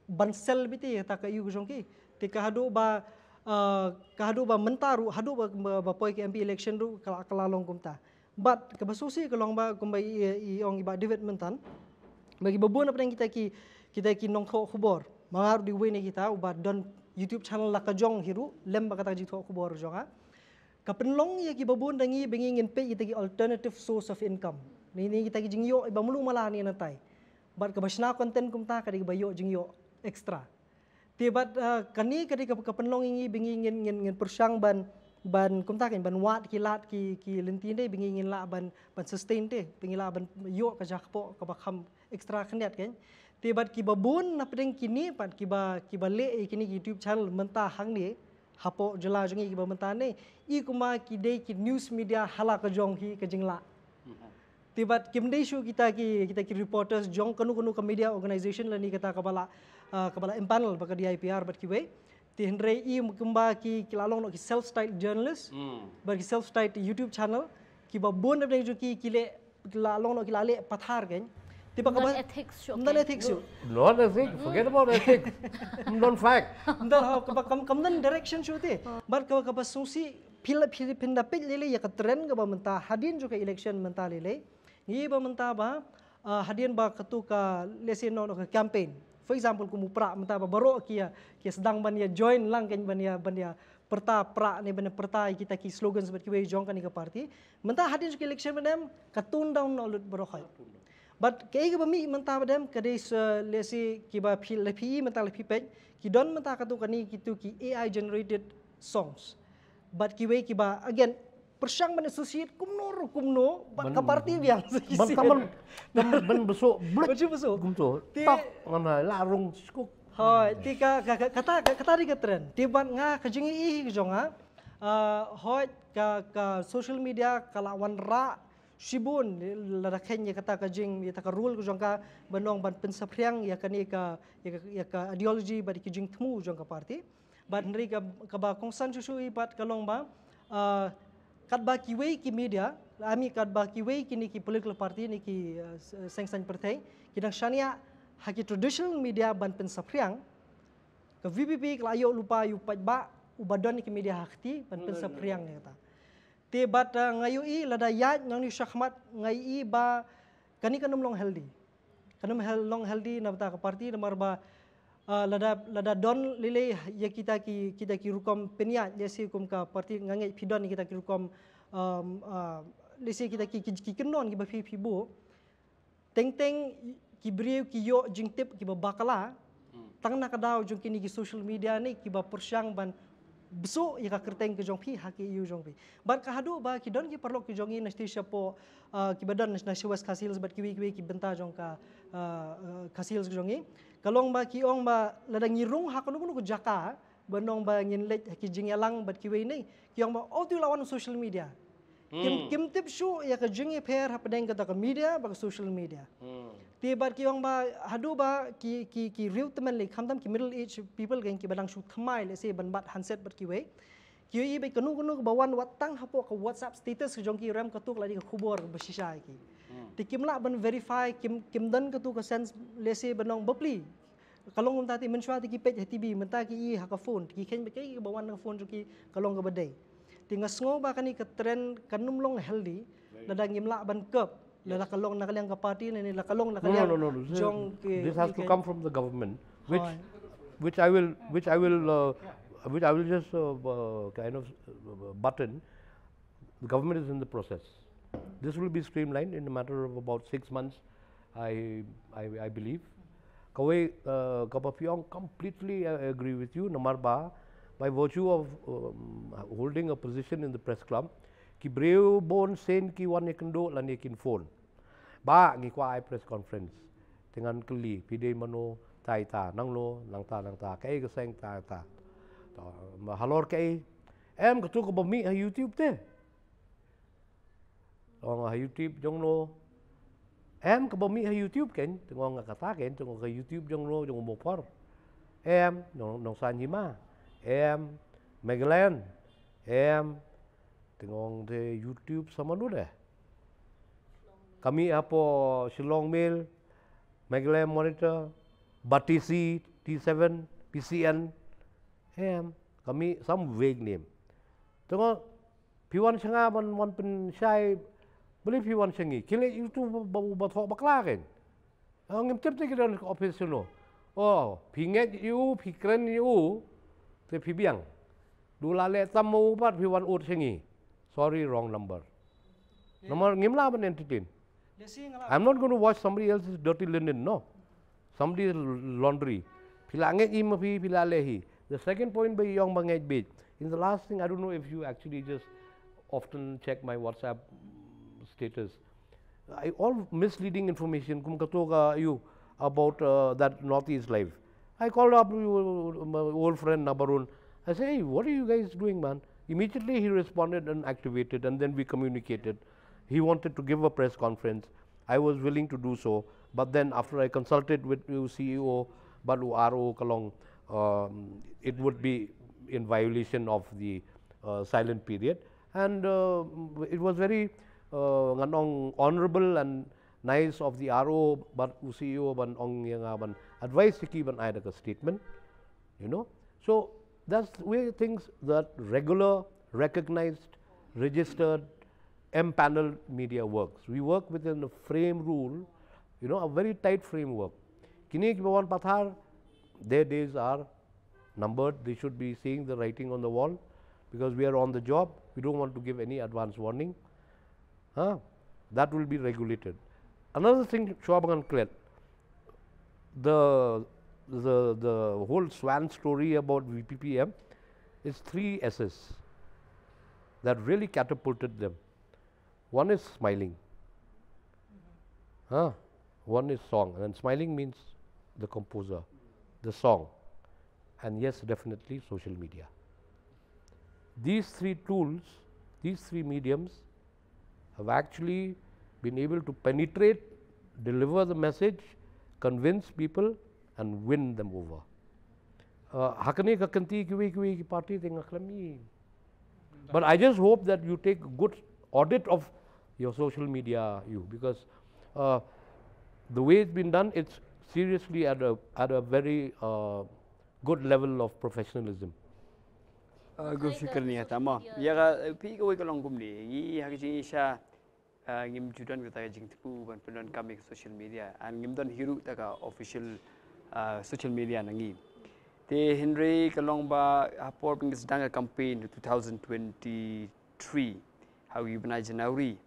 ban sel beit ïa ta ka ïu ka jong ki. Te ka haduh ba uh, ka haduh ba mynta ruh haduh ba, ba, ba poi ki MP election ruh ka la- ka la long kumta. Bad kaba sngewsih ka long ba kumba i, i ong i ba David myntan ba kiba bun hapdeng kita ki kita ki nongthoh khubor. Ma nga ruh dei uwei na kita uba don YouTube channel la ka jong hi ruh lem ba kata ka jingthoh khubor jong nga. Ka pynlong ïa kiba bun da ngi ba ngi ngin peit kita ki alternative source of income. Ni ni kita ki jingïoh iba mulu mala ni natai. Bad kaba shna content kumta ka dei kaba ïoh jingïoh extra. Te bad uh, kane ka dei ka ka pynlong ïa ngi ba ngi ngin ngin ngin pyrshang ban ban kumta kan ban wad ki lad ki ki lynti dei ba ngi ngin lah ban ban sustain te ba ngi lah ban ïoh ka ja kpoh kaba kham extra khyndiat kan. Te bad kiba bun na pdeng kine pat kiba kiba leh ïa kine ki YouTube channel mynta hangne hapoh jylla jong ngi kiba mynta ne i kumba ki dei ki news media ha la ka jong hi ka jinglah. Te bad kim dei shuh kita ki kita ki reporters jong kano kano ka media organisation lane kata kaba la uh, kaba la empanel ba ka DIPR bad kiwei. Te hynrei i kumba ki, ki la long noh ki self-styled journalist, bad ki self-styled YouTube channel, kiba bun na pdeng jong ki, ki leh, ki la long noh ki la leh pathar kein. Te ba kaba Ethics shuh. Ym don ethics shuh. Not ethic, forget about ethics. Ym don fact. Ym don, ha, kaba kam, kam don direction shuh te. Bad kaba, kaba sngewsih phi la, phi, phin da peit lei lei ïa ka trend kaba mynta hadien jong ka election mynta lei lei. Ngi ba mynta ba, ah, hadien ba katu ka, let's say, no, no, ka campaign. For example, kum u Prah mynta ba baroh ki ïa, ki ïa sdang ban ïa join lang kein ban ïa, ban ïa pyrta Prah ne ban ïa pyrta ïa kita ki slogans bad kiwei jong kane ka party. Mynta hadien jong ka election mynta ka tone down noh lut baroh khoit. Bad kaei kaba mih mynta ba dem ka dei sa, let's say, kiba phi, la phi mynta la phi peit, ki don mynta katu kane kitu ki A I generated songs. Bad kiwei kiba, again, pyrshang ban associate kumno ruh kumno bad ka party biang. Ban taman ban beso blik. Ban beso. Kumto. Te- Tak ngana la rung skuk. Hoi, te ka, ka, ka, kata, ka, kata dei ka trend. Te bad nga ka jingïohi ka jong nga. Ah, hoi ka, ka social media ka la wanrah shibun lada kheiñ ïa kata ka jing, ïa kata ka role ka jong ka ban long ban pynsaphriang ïa kane ka, ïa ka, ïa ka ideology bad ïa ka jingthmu jong ka party. Bad hynrei ka, kaba kongsan shuh shuh i bad ka long ba, ah, katba kiwei ki media, I mean katba kiwei kine ki political party ne ki, ah, s-, seng saiñ pyrthei, ki dang shaniah ha ki traditional media ban pynsaphriang, ka V P P ka la ïoh lypa ïa u paidbah uba don ïa ki media ha kti ban pynsaphriang ïa kata. Te bad, ah, nga ïohi lada ïaid nangne shakhmat nga ïohi ba kane kan ym long healthy. Kan ym hel-, long healthy na bynta ka party namar ba, ah, lada, lada don lei lei ïa kita ki, kita ki rukom pynïaid, let's say kum ka party nga ngeit phi don ïa kita ki rukom, um, ah, let's say kita ki, ki, ki kynnoh kiba phi, phi buh. Teng teng ki briew ki ïoh jingtip kiba bakla. Tang na ka daw jong kine ki social media ne kiba pyrshang ban beso ïa ka kyrteng ka jong phi ha ki ïew jong phi. Bad ka haduh ba ki don ki paralok ki jong ngi na shatei shapoh, ah, kiba don na sha West Khasi Hills bad kiwei kiwei ki bynta jong ka, ah, ah, Khasi Hills ka jong ngi. Ka long ba ki ong ba lada ngi rung ha kano kano ka jaka, ba nong ba ngin leit ha ki jingïalang bad kiwei ne, ki ong ba, oh, to la wan social media. Kim, kim tip shuh ïa ka jingïapher hapdeng kata ka media bad ka social media. Te bad ki ong ba haduh ba ki, ki, ki riew tymmen lei, khamtam ki middle age people kein kiba dang shu thymmai, let's say, ban bat handset bad kiwei. Ki ïohi ba kano kano ba wan wat tang hapoh ka WhatsApp status ka jong ki, rem katu ka la dei ka khubor ba shisha ïa ki. Te kim lah ban verify, kim, kim don katu ka sense, let's say, ba nong bapli. Ka long kumta te mynshuwa te ki peit ha T V, mynta ki ïohi ha ka phone, ki kheiñ ba kaei kaba wan na ka phone jong ki ka long kaba dei. Te nga sngew ba kane ka trend kan ym long healthy lada ngim lah ban curb, lada ka long na ka liang ka party ne, ne lada ka long na ka liang jong ki. This has to come from the government, which, which I will, which I will, uh, which I will just, uh, uh, kind of, uh, button. The government is in the process. This will be streamlined in a matter of about six months, I, I, I believe. Kawei, uh, kaba phi ong, completely I agree with you, namar ba, by virtue of, um, holding a position in the press club, ki briew bun sien ki wan ïakynduh lane kin phone. Ba ngi kwah ai press conference. Te ngan kylli, phi dei mano, tai ta, nangno, nangta, nangta, kaei ka seng, ta, ta. To, ma halor kaei, em katu kaba mih ha YouTube te. Ong ha YouTube jong no. Em kaba mih ha YouTube kein, te nga ong kata kein, te nga ong ka YouTube jong no, jong u Mopor. Em, nong, nong Sanjima. Em, Megalen. Em, te nga ong te YouTube sa mano de. Ka mih hapoh Shillong Mail, Meghalaya Monitor, Batesi, T seven, P C N. Em, ka mih some vague name. Te nga ong, phi wan sha nga ban wan pynshai, balei phi wan sha ngi? Khie leit ïa utu ba, ba, ba thoh bakla kein. Ong, ngim tip te ki don office shano. Oh, phi ngeit ïa u, phi kren ïa u, te phi biang. Du la leh tam ma u pat phi wan ud sha ngi. Sorry, wrong number. Namar ngim lah ban entertain. I'm not going to wash somebody else's dirty linen, no. Somebody's laundry. Phi la ngeit hi ma phi, phi la leh hi. The second point ba i ong ba ngeit beit. In the last thing, I don't know if you actually just often check my WhatsApp status. I, all misleading information kum katu ka ïa u about, uh, that Northeast Live. I called up to my old friend Nabarun. I said, "Hey, what are you guys doing, man?" Immediately he responded and activated, and then we communicated. He wanted to give a press conference. I was willing to do so, but then after I consulted with u C E O, bad u R O ka long, um, it would be in violation of the uh, silent period. And uh, it was very uh, ngan ong honorable and nice of the R O, but u C E O ban ong ïa nga ban advice ki ban ai da ka statement, you know. So that's the way things that regular, recognized, registered, empaneled media works. We work within a frame rule, you know, a very tight framework. Kine kiba wan pathar, their days are numbered. They should be seeing the writing on the wall because we are on the job. We don't want to give any advance warning. Huh? That will be regulated. Another thing, shuwa ba ngan klet, the, the, the whole swan story about V P P M is three S's that really catapulted them. One is smiling. Huh? One is song. And smiling means the composer, the song, and yes, definitely social media. These three tools, these three mediums have actually been able to penetrate, deliver the message, convince people, and win them over. Uh, ha kane ka kynti kiwei kiwei ki party te nga khlem i. But I just hope that you take a good audit of your social media, you, because uh, the way it's been done, it's seriously at a at a very uh, good level of professionalism. Uh, good fikir ni ata ma. Ya ka phi kawei ka long kumne. Ngi ha ka jing isha uh, ngim ju don kata ka jingthmu ban pyndonkam ïa ka social media. And ngim don hi ruh ta ka official uh, social media na ngi. Te hynrei ka long ba ha por ba ngi sdang ka campaign twenty twenty-three ha u bnai January.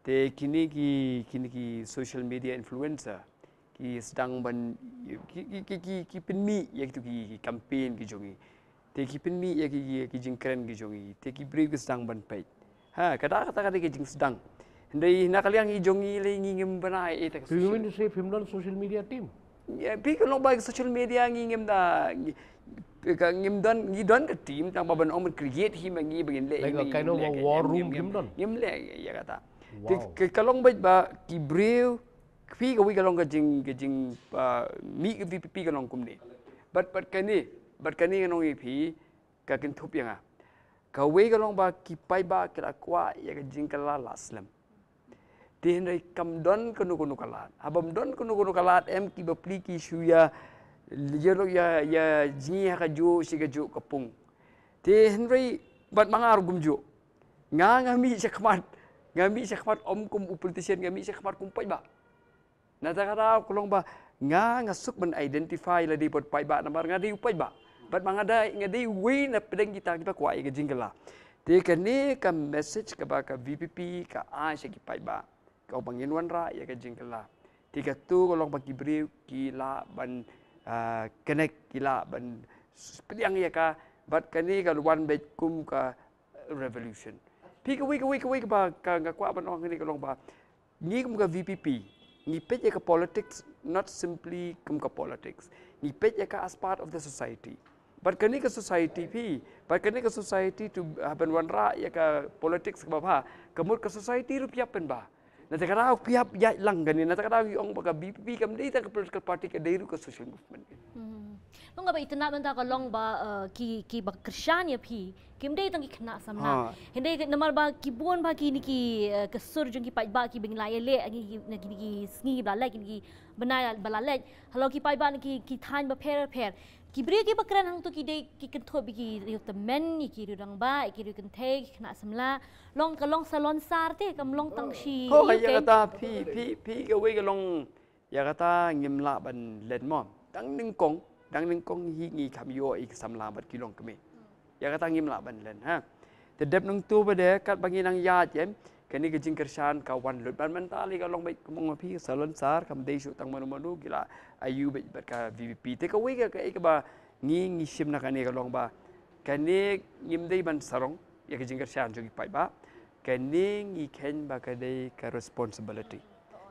Te kine ki kine ki social media influencer ki sdang ban ki ki ki ki, ki pynmih ïa kitu ki, ki campaign ki jong ngi. Te ki pynmih ïa ki, ki, ki jingkren ki jong ngi. Te ki briew ki sdang ban peit. Ha, kata kata kata ki jingsdang. Hynrei na ka liang i jong ngi lei ngi ngim bana ïa ta ka So you social. Mean to say phim don social media team? Ya, phi ka long ba ka social media ngi ngim da ngi- ka ngim don ngi don ka team tang ba ban ong ban create hi ma ngi ba ngin leh Like hi ma a ngi kind of leh a ka- war ngim- room ngim- ngim don? Ngim leh ïa kata. Wow. Te ka- ka long ba ba ki briew phi kawei ka long ka jing ka jing ah, mih ka V P P ka long kumne. But but kane but kane ka nong i phi ka kynthup ïa nga. Kawei ka long ba ki paidbah ki la kwah ïa ka jingkylla la slem. Te hynrei kam don kano kano ka lad. Haba ym don kano kano ka lad em ki bapli ki shu ïa ïa ïa ïa jngi ha ka juh shi ka juh ka pung. Te hynrei bad ma nga ruh kumjuh. Nga nga mih shakhmat nga mih shakhmat ym kum u politician nga mih shakhmat kum paidbah. Na ta ka daw ka long ba nga nga suk ban identify lade bad paidbah namar nga dei u paidbah. Bad ma nga dei nga dei uwei na pdeng kita kiba kwah ïa ka jingkylla. Te kane ka message kaba ka V P P ka ai sha ki paidbah. Ka ba ngin wanrah ïa ka jingkylla. Te katu ka long ba ki briew ki lah ban ah, connect ki lah ban pdiang ïa ka bad kane ka wan beit kum ka revolution. Phi kawei kawei kawei kaba ka nga kwah ban ong kane ka long ba ngi kum ka V P P ngi peit ïa ka politics not simply kum ka politics. Ngi peit ïa ka as part of the society. Bad kane ka society phi bad kane ka society to ah, ban wanrah ïa ka politics kaba bha ka mut ka society ruh phi hap pynbha. Na ta ka daw phi hap ïaid lang kane na ta ka daw ngi ong ba ka V P P kam dei ta ka political party ka dei ruh ka social movement. Hmm. Long kaba itynnad mynta ka long ba uh, ki ki ba kyrshan ïa phi kim dei tang ki khynnah samla. Ha. Hynrei ka- namar ba ki bun ba ki ni ki uh, ka sur jong ki paidbah ki ba ngi la ïaleh ngi ki na ki ni ki sngi ba la leit ki ni ki bnai ba la leit. Halor ki paidbah ni ki ki thaiñ ba pher pher. Ki briew ki ba kren hangtu ki dei ki kynthup ïa ki riew tymmen ïa ki riew rangbah ïa ki riew kynthei ki khynnah samla. Long ka long salon sar te kam long tang shi. Ko ka ïa ïa ka- kata phi phi phi kawei ka long ïa kata ngim lah ban len mo. Dang nyngkong dang nyngkong hi ngi kham ïoh i ka samla bad ki longkmie. Ïa kata ngim lah ban len ha. Te dep nangtu ba de katba ngi nang ïaid em kane ka jingkyrshan ka wan lut ban mynta lei ka long beit kumba ong phi salon sar kam dei shuh tang mano mano ki la ayu beit bad ka V P P. Te kawei ka kaei kaba ngi ngi shim na kane ka long ba kane ngim dei ban sarong ïa ka jingkyrshan jong ki paidbah. Kane ngi kheiñ ba ka dei ka responsibility.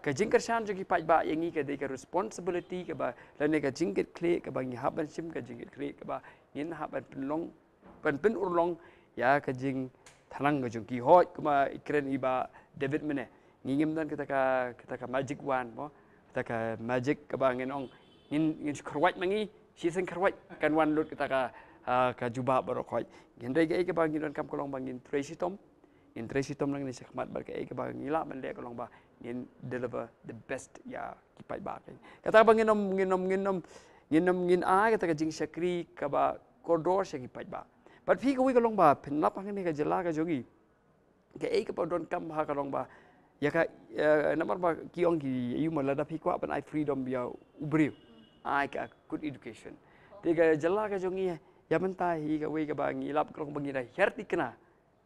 Ka jingkyrshan jong ki paidbah ïa ngi ka dei ka responsibility kaba lane ka jingkitkhlieh kaba ngi hap ban shim ka jingkitkhlieh kaba ngin hap ban pynlong ban pynurlong ïa ka jingthnang ka jong ki. Hooid kumba i kren i Bah David mynne ngi ngim don kata ka kata ka magic wand mo kata ka magic kaba ngin ong ngin ngin shu khyrwait ma ngi Shisien kharwai kan wan lut kata ka, ah, ka jubab baroh khoit. Hynrei kaei kaba ngi donkam ka long ba ngin trei shitom. Ngin trei shitom lang ne shakhmat bad kaei kaba ngi lah ban leh ka long ba ngin deliver the best ïa ki paidbah. Kata ba ngin ym, ngin ym, ngin ym, ngin ym, ngin ai kata ka jingshakri kaba kordor sha ki paidbah. Bad phi kawei ka long ba pynlap hangne ka jylla ka jong ngi. Kaei kaba donkam ha ka long ba ïa ka, eh, namar ba ki ong ki ïa u ma lada phi kwah ban ai freedom ïa u briew, ai ka good education. Te ka jylla ka jong ngi ïa mynta hi kawei kaba ngi lap ka long ba ngi da hiar thikna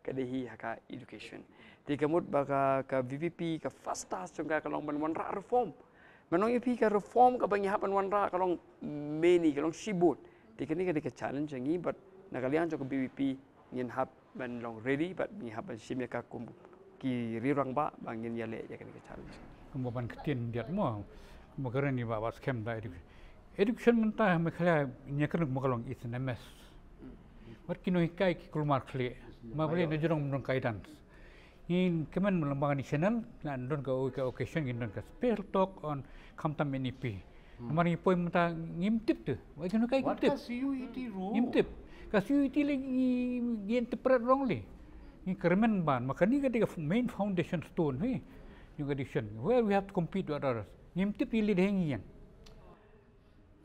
ka dei hi ha ka education. Te ka mut ba ka, ka V P P ka first task jong ka ka long ban wanrah reform. Mynta ïa phi ka reform kaba ngi hap ban wanrah ka long many, ka long shibun. Te kane ka dei ka challenge jong ngi, but na ka liang jong ka V P P ngin hap ban long ready, but ngi hap ban shim ïa ka kum ki rangbah ba ngin ïaleh ïa kane ka challenge. Kumba ban ktien diat mo, kumba kren ïa ba, ba skhem da education. Education mynta ha Meghalaya ngi kren kumba ka long is a mess. Wat ki nonghikai ki kulmar khlieh. Ma balei na jrong mynta guidance. Ngi kmen mynta lem bad kane ka channel, ngi don ka, ka occasion, ngi don ka special talk on khamtam N E P. Hmm. Namar ngi poi mynta ngim tip te. Wat ki nonghikai ngim tip. Wat ka C U E T ruh. Ngim tip. Ka C U E T lei ngi, ngi interpret wrongly. Ngi kyrmen ban, ma kane ka dei ka main foundation stone hi. Ngi ka dei shen. Where we have to compete with others. Ngim tip te lei dei ngi ïeng.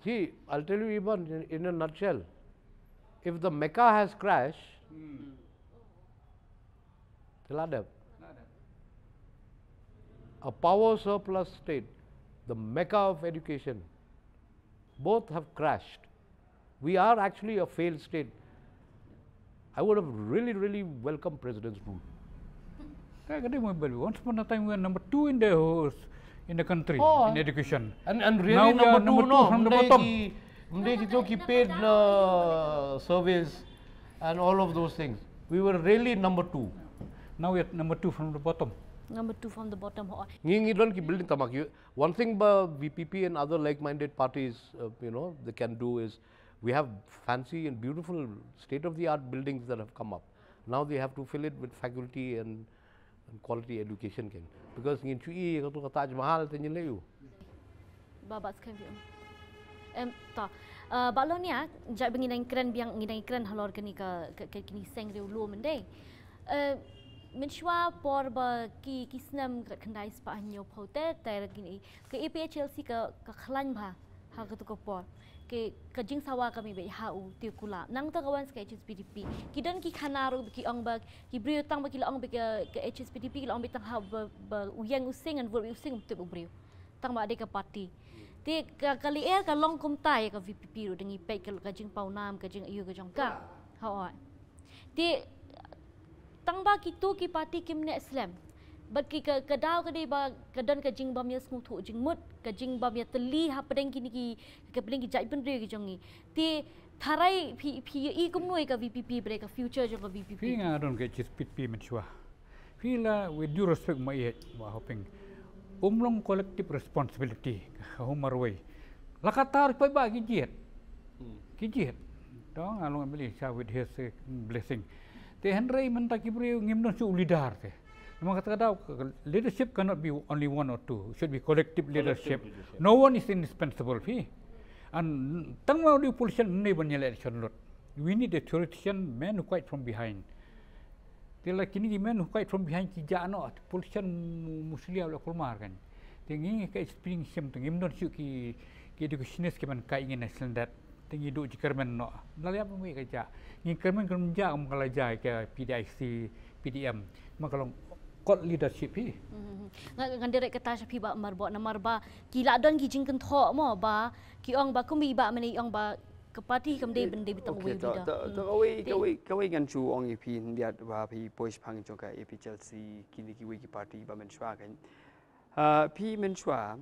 See, I'll tell you, Iban, in, in a nutshell, if the Mecca has crashed, hmm, the Ladakh, a power surplus state, the Mecca of education, both have crashed. We are actually a failed state. I would have really, really welcomed President's rule. Ka, ka dei mo bel. Once upon a time we were number two in the host, in the country, oh, in education. And, and really now we are number two, number two no, from the bottom. Ki, ki to ki paid, uh, surveys and all of those things. We were really number two. Now we are number two from the bottom. Number two from the bottom. Ho. Ngi, ngi don ki building tamak yu. One thing ba V P P and other like-minded parties, uh, you know, they can do is we have fancy and beautiful state-of-the-art buildings that have come up. Now they have to fill it with faculty and, and quality education ken. Because ngin shu i ka tu ka Taj Mahal te ngin leh u. Ba, ba skhem ïa u. Em, to. Uh, ba lo nia, jait ba ngi dang kren biang, ngi dang kren halor kane ka, ka, ka, kine seng riewlum mynta. Uh, mynshuwa por ba ki, ki snem khyndai spah hynñiew phew te, te kine, ka A P H L C ka, ka khlaiñ bha ha katu ka por. Ka, ka jingsawa ka mih beit ha u Tiew Kular. Nangta ka wan sa ka H S P D P. Ki don ki khana ruh ki ong ba, ki briew tang ba ki la ong ba ka, ka H S P D P ki la ong ba tang ha ba, ba u ïeng u seng ngan vote u seng um tip u briew. Tang ba dei ka party. Te ka, ka lyer ka long kumta ïa ka V P P ruh, da ngi peit ka, ka jingpawnam, ka jingaiu ka jong ka. Hooid. Te tang ba kitu ki party kim neh slem. Bad ki ka, ka daw ka dei ba ka don ka jingbym ïasngewthuh jingmut, ka jingbym ïatylli hapdeng kine ki, hapdeng ki jaitbynriew ki jong ngi. Te tharai phi, phi ïohi kumno ïa ka V P P, bad ka future jong ka V P P. Phi, nga don ka H S P D P mynshuwa. Phi la, with due respect ma ïeit, ma hoping. Um long collective responsibility, ha u marwei. La ka tar phi ba ki jied. Hmm. Ki jied. To nga long M L A sha with his, uh, blessing. Te hynrei mynta ki briew ngim don shuh u leader te. Namar kata ka daw, leadership cannot be only one or two. It should be collective leadership. Collective leadership. No one is indispensable, phi. And tang ma u politician ne ban ïaleh election lut. We need a theoretician, man who quite from behind. Te la kine ki men who quite from behind ki jah noh, politician mu-, mostly la kulmar kan. Te ngi ka experience shem te ngim don shuh ki, ki educationist ki ban kai ngi national debt. Te ngi duh jingkyrmen noh. La ïap ngi ka jah. Ngi kyrmen kyrmen jah kum ka la jah ka P D I C, P D M. Ma ka long kot leadership hi. Mhm. Nga, ngan direct kata sha phi Bah Marbok, namar ba ki la don ki jingkynthoh mo ba ki ong ba kumba i Bah mynne i ong ba ka party kam dei ban dei beit tang wei leader. Okay, to, to, to, kawei, kawei, kawei ngan shu ong ïa phi hyndiat ba phi poi shaphang jong ka A P H L C, kine kiwei ki party ba mynshuwa kan. Ah, phi mynshuwa,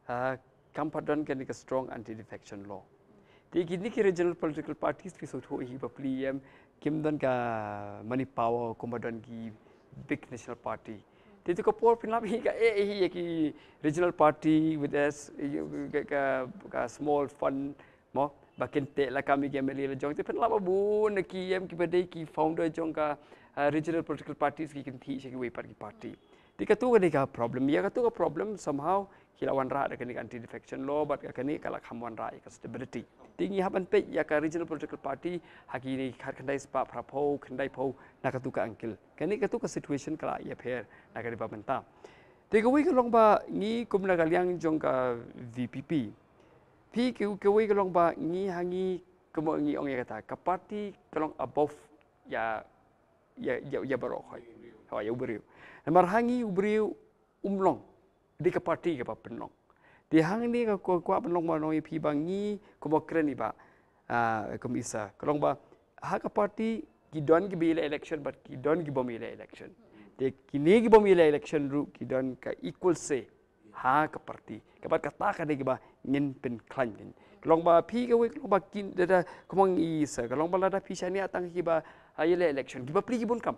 ah, kam pat don kane ka strong anti-defection law. Te kine ki regional political parties phi sngewthuh hi bapli em, kim don ka money power kumba don ki big national party. Te tu ka por phin lap hi ka, eh, hi ïa ki regional party with a s-, ka, ka, ka small fund, mo, ba kin teh lakam ïa ki M L A la jong. Te phin lap ba bun na ki em kiba dei ki founder jong ka, ah, regional political parties ki kynthih sha kiwei pat ki party. Te katu ka dei ka problem. Ïa katu ka problem somehow ki la wanrah da kane ka anti defection law, bad ka kane ka la kham wanrah ïa ka stability. Te ngi hap ban peit ïa ka regional political party ha kine khatkhyndai spah phraphew khyndaiphew na katu ka angkel. Kane katu ka situation ka la ïapher na ka dei ba mynta. Te kawei ka long ba ngi kum na ka liang jong ka V P P, phi ka, kawei ka long ba ngi ha ngi, kum ngi ong ïa kata, ka party ka long above ïa, ïa, ïa, ïa baroh hoi. Hoi, ïa u briew. Namar ha ngi u briew um long, dei ka party kaba pynlong. Te hangne ka kwah, kwah pynlong ba nong ïa phi ba ngi kum u kren i ba, ah, kum isa, ka long ba ha ka party ki don kiba ïaleh election bad ki don kibym ïaleh election. Te kine kibym ïaleh election ruh ki don ka equal say ha ka party. Kaba kata ka dei kaba ngin pynkhlaiñ. Ka long ba phi kawei ka long ba kin da, da, kumang i sa, ka long ba lada phi shaniah tang kiba, ah, ïaleh election, kiba pli ki bun kam.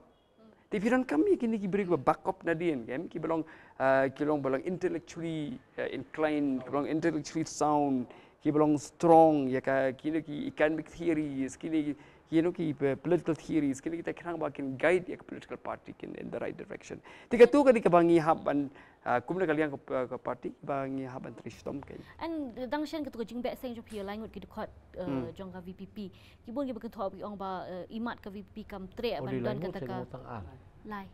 Te phi donkam ïa kine ki briew ba backup nadien, em, kiba long, ah, ki long ba long intellectually, ah, inclined, kiba long intellectually sound, kiba long strong ïa ka, kine ki economic theories, kine ki, you know, ki, uh, political theories, kine kita ki khnang ba kin guide ïa ka political party kin in the right direction. Te katu ka dei kaba ngi hap ban, ah, kum na ka liang ka, ka party ba ngi hap ban trei shitom kein. And dang shen katu ka jingbeh seng jong phi ïa lai ngut ki dkhot, uh, jong ka V P P. Ki bun kiba kynthoh ki ong ba, uh, imat ka V P P kam treh ban don kata ka lai.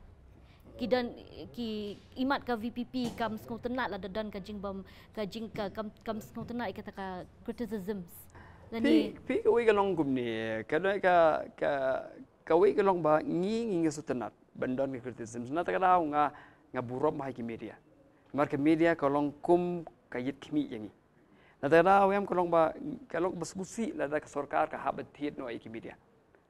Ki don, ki imat ka V P P kam sngewtynnat lada don ka jingbym, ka jing ka, kam, kam sngewtynnat ïa kata ka criticisms. Lane phi, phi kawei ka long kumne, ka don ka, ka, kawei ka long ba ngi, ngi nga sngewtynnat ban don ka criticisms. Na kata ka daw nga, nga burom ha ki media. Namar ka media ka long kum ka ïit khmih ïa ngi. Na kata ka daw em ka long ba, ka long ba sngewsih lada ka sorkar ka hap ban thied noh ïa ki media.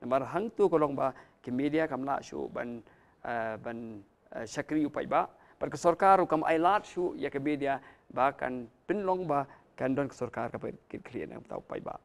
Namar hangtu ka long ba ki media kam lah shuh ban, eh, ban, eh, shakri u paidbah. Bad ka sorkar ruh kam ailad shuh ïa ka media ba kan pynlong ba kan don ka sorkar kaba kit khlieh na ka bynta u paidbah.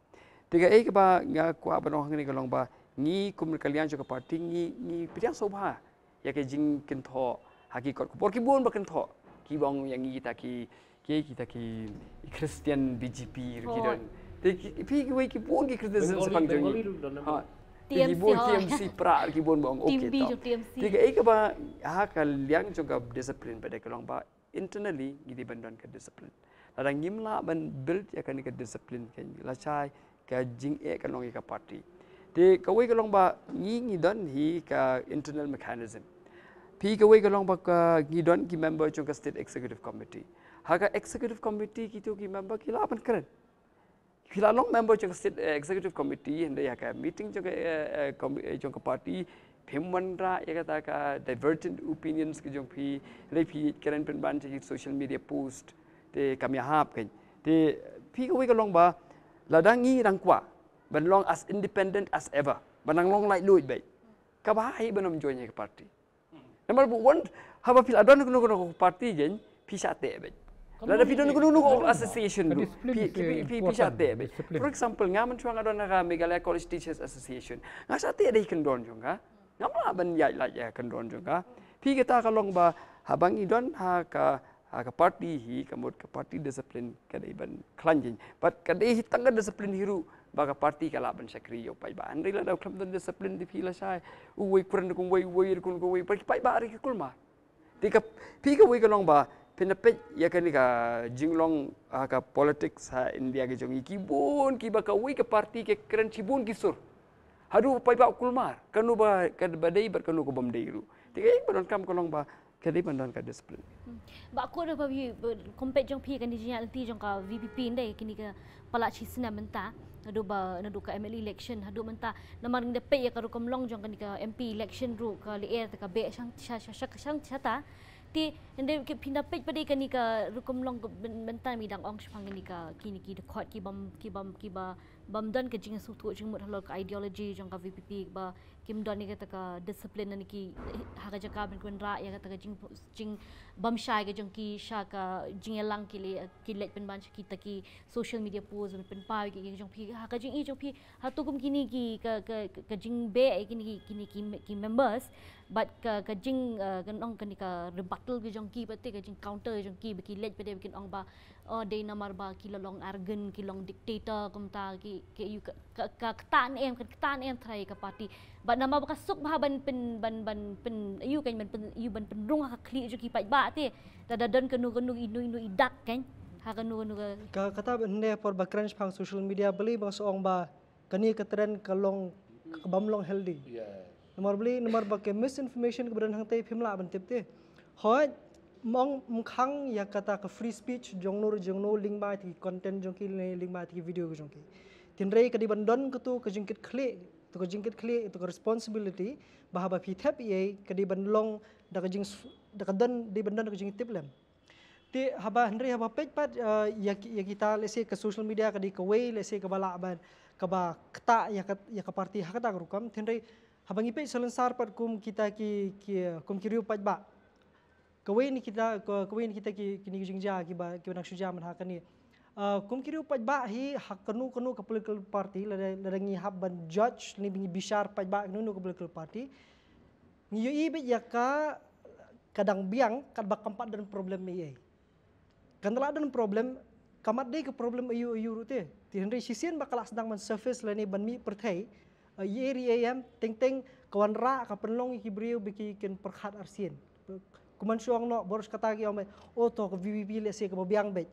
Te kaei kaba nga kwah ban ong hangne ka long ba ngi kum ka liang jong ka party ngi, ngi pdiang sngewbha ïa ka jingkynthoh ha ki kot khubor ki bun ba kynthoh, kiba ong ïa ngi kita ki, ki, kita ki Christian B J P ruh ki don. Te ki, phi kiwei ki bun ki criticism sa pang jong ngi. Ha. Te ki bun T M C pra ki bun ba ong okay. Te kaei kaba ha ka liang jong ka discipline ba dei ka long ba internally ngi dei ban don ka discipline. Lada ngim lah ban build ïa kane ka discipline kein, lashai ka jingeh ka long ïa ka party. Te kawei ka long ba ngi, ngi don hi ka internal mechanism. Phi kawei ka long ba ka ngi don ki member jong ka state executive committee. Ha ka executive committee kitu ki member ki lah ban kren. Phi la long member jong ka state, eh, executive committee, hynrei ha ka meeting jong ka, eh, eh, com-, eh, jong ka party, phim wanrah ïa kata ka divergent opinions ki jong phi, hynrei phi kren pynban jong ki social media post, te kam ïahap kein. Te phi kawei ka long ba, lada ngi dang kwah ban long as independent as ever, ban dang long laitluid beit, kaba heh ban ym join ïa ka party. Namar ba wan, haba phi la don kano kano ka party kein, phi shah teh beit. Lada phi don kano kano ka association ruh, phi, phi, phi, phi shah teh beit. For example, nga mynshwa nga don ha ka Meghalaya College Teachers Association. Nga shah teh da i kyndon jong ka. Ngam lah ban ïaid lait ïa ka kyndon jong ka. Phi kata ka long ba haba ngi don ha ka, ha ka party hi, ka mut ka party discipline ka dei ban khlaiñ kein. Bad ka dei hi tang ka discipline hi ruh ba ka party ka lah ban shakri ïa u paidbah. Hynrei lada khlem don discipline te phi lashai, uwei kren kumwei, uwei kren kumwei, bad ki paidbah ruh ki kulmar. Te ka, phi kawei ka long ba phin da peit ïa kane ka jinglong, ah, ka politics ha India ka jong ngi, ki bun kiba kawei ka party ka kren shibun ki sur. Haduh paidbah u kulmar, kano ba, kaba dei bad kano ka bym dei ruh. Te kaei ba donkam ka long ba ka dei ban don ka discipline. Hmm. Ba ko da ba phi, ba compete jong phi kane ka jingïaid lynti jong ka V P P ndei kine ka palat shi snem mynta. Haduh ba, naduh ka M L A election haduh mynta. Namar ngi da peit ïa ka rukom long jong kane ka M P election ruh ka lyer te ka beh shang, sha, sha, sha, shang, shata. Te, ndei ki phin da peit pat dei kane ka rukom long ka byn-, bynta mi dang ong shaphang kane ka, kine ki dkhot ki bym, ki bym, kiba bym don ka jingsngewthuh jingmut halor ka ideology jong ka V P P ba kim don ïa kata ka discipline ne ki ha ka jaka ban wanrah ïa kata ka jing, jingbymshai ka jong ki sha ka jingïalang ki leh, ki leit pynban sha kita ki social media post ban pynpaw ïa ki jong phi ha ka jingïohi jong phi. Hato kum kine ki ka, ka, ka, ka jingbeh ïa kine ki, kine ki, ki members bad ka, ka jing, uh, kan ong kane ka rebuttal ki jong ki pat te ka jing counter jong ki ba ki leit pat de ba kin ong ba, oh, dei namar ba ki la long arrogant, ki long dictator kumta ki, ki ïoh ka, ka, ka ktah ne em, ka ktah ne em trai ka party. But Namar ba ka suk bha ban pyn, ban, ban pyn, ïoh kan, ban pyn, ïoh ban pynrung ha ka khlieh jong ki paidbah te. Da, da don kano kano ino ino i dak kan. Ha kano kano ka. Ka, kata ba hynne por ba kren shaphang social media, balei ba nga sa ong ba kane ka trend ka long, ka bym long healthy. Yeah. Namar balei, namar ba ka misinformation kaba don hangtei phim lah ban tip te. Hooid, ym ong, ym khang ïa kata ka free speech jong no jong no lyngba ïa ki content jong ki, lyngba ïa ki video jong ki. Hynrei ka dei ban don kato ka jingkitkhlieh, to ka jingkitkhlieh, to ka responsibility, ba haba phi thep ei ei, ka dei ban long da ka jing, da ka don, dei ban don da ka jingtip lem. Te haba, hynrei haba peit pat, eh, ïa ki, ïa kita, let's say, ka social media ka dei kawei, let's say, kaba lah ban, kaba ktah ïa ka, ïa ka party ha kata ka rukom. Hynrei haba ngi peit salonsar pat kum kita ki, ki, kum ki riew paidbah. Kawei na kita, ka, kawei na kita ki, kine ki jingjia kiba, kiba nang shu jia mynta ha kane. Ah, kum ki riew paidbah hi ha kano kano ka political party, lada, lada ngi hap ban judge, lane ngi bishar paidbah kano kano ka political party, ngi ïohi beit ïa ka, ka dang biang katba kam pat don problem ei ei. Kan da la don problem, ka mat dei ka problem aïu aïu ruh te. Te hynrei shisien ba ka la sdang ban surface lane ban mih pyrthei, eh, ïa ri ei em, teng teng ka wanrah, ka pynlong ïa ki briew ba ki kin pyrkhat arsien. Kum ban shu ong noh, baroh shi katta ki ong beit, oh to ka V P P lehse kaba biang beit.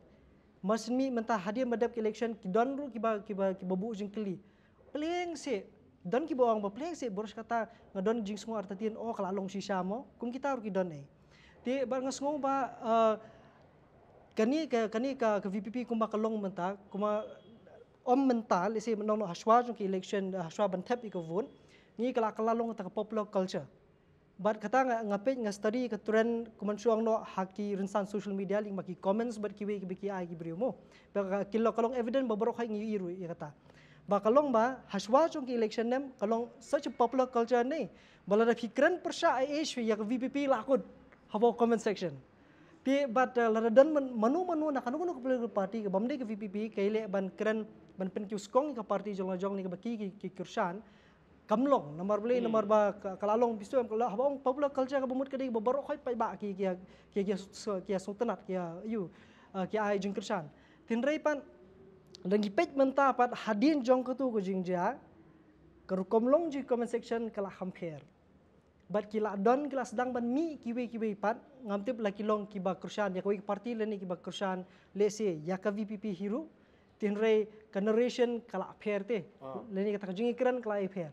Mar shu mih mynta hadien ba dep ka election, ki don ruh kiba, kiba, kiba buh jingkylli. Pleng seh, don kiba ong ba pleng seh, baroh shi katta nga don jingsngew artatien, oh ka la long shisha mo, kum kita ruh ki don ei. Te bad nga sngew ba, eh, kane ka, kane ka, ka V P P kumba ka long mynta, kumba ym mynta, lehse mynta noh hashwa jong ka election, eh, hashwa ban thep ïa ka vote, ngi ka la, ka la long kata ka popular culture. Bad kata nga, nga peit, nga study ka trend, kum ban shu ong noh ha ki rynsan social media, lyngba ki comments bad kiwei kiba ki ai ki briew mo. Ba ka, ki long, ka long evident ba baroh hi ngi ïohi ruh ïa kata. Ba ka long ba hashwa jong ki election em, ka long such a popular culture ne. Ba lada phi kren pyrshah ei ei shuh ïa ka V P P, la kut haba comment section. Te bad, eh, lada don man, mano mano na kano kano ka political party kaba ym dei ka V P P, ka ïaleh ban kren, ban pynkiew skong ïa ka party jong la jong ne kaba ki, ki, ki kyrshan. Kam long, namar balei, hmm, namar ba ka, ka la long, phi sngew em, ka la, haba ong popular culture kaba mut ka dei ba baroh hi paidbah ki, ki, ki, ki, ki sngewtynnat, ki ïa, ïoh, ah, ki ai jingkyrshan. Hynrei pat lada ngi peit mynta pat hadien jong kato ka jingjia, ka rukom long jong ki comment section ka la kham pher. Bad ki la don, ki la sdang ban mih kiwei kiwei pat, ngam tip la ki long kiba kyrshan ïa kawei ka party lane kiba kyrshan, lehse, ïa ka V P P hi ruh. Te hynrei ka narration ka la pher te. Ah. Lane kata ka jingkren ka la pher.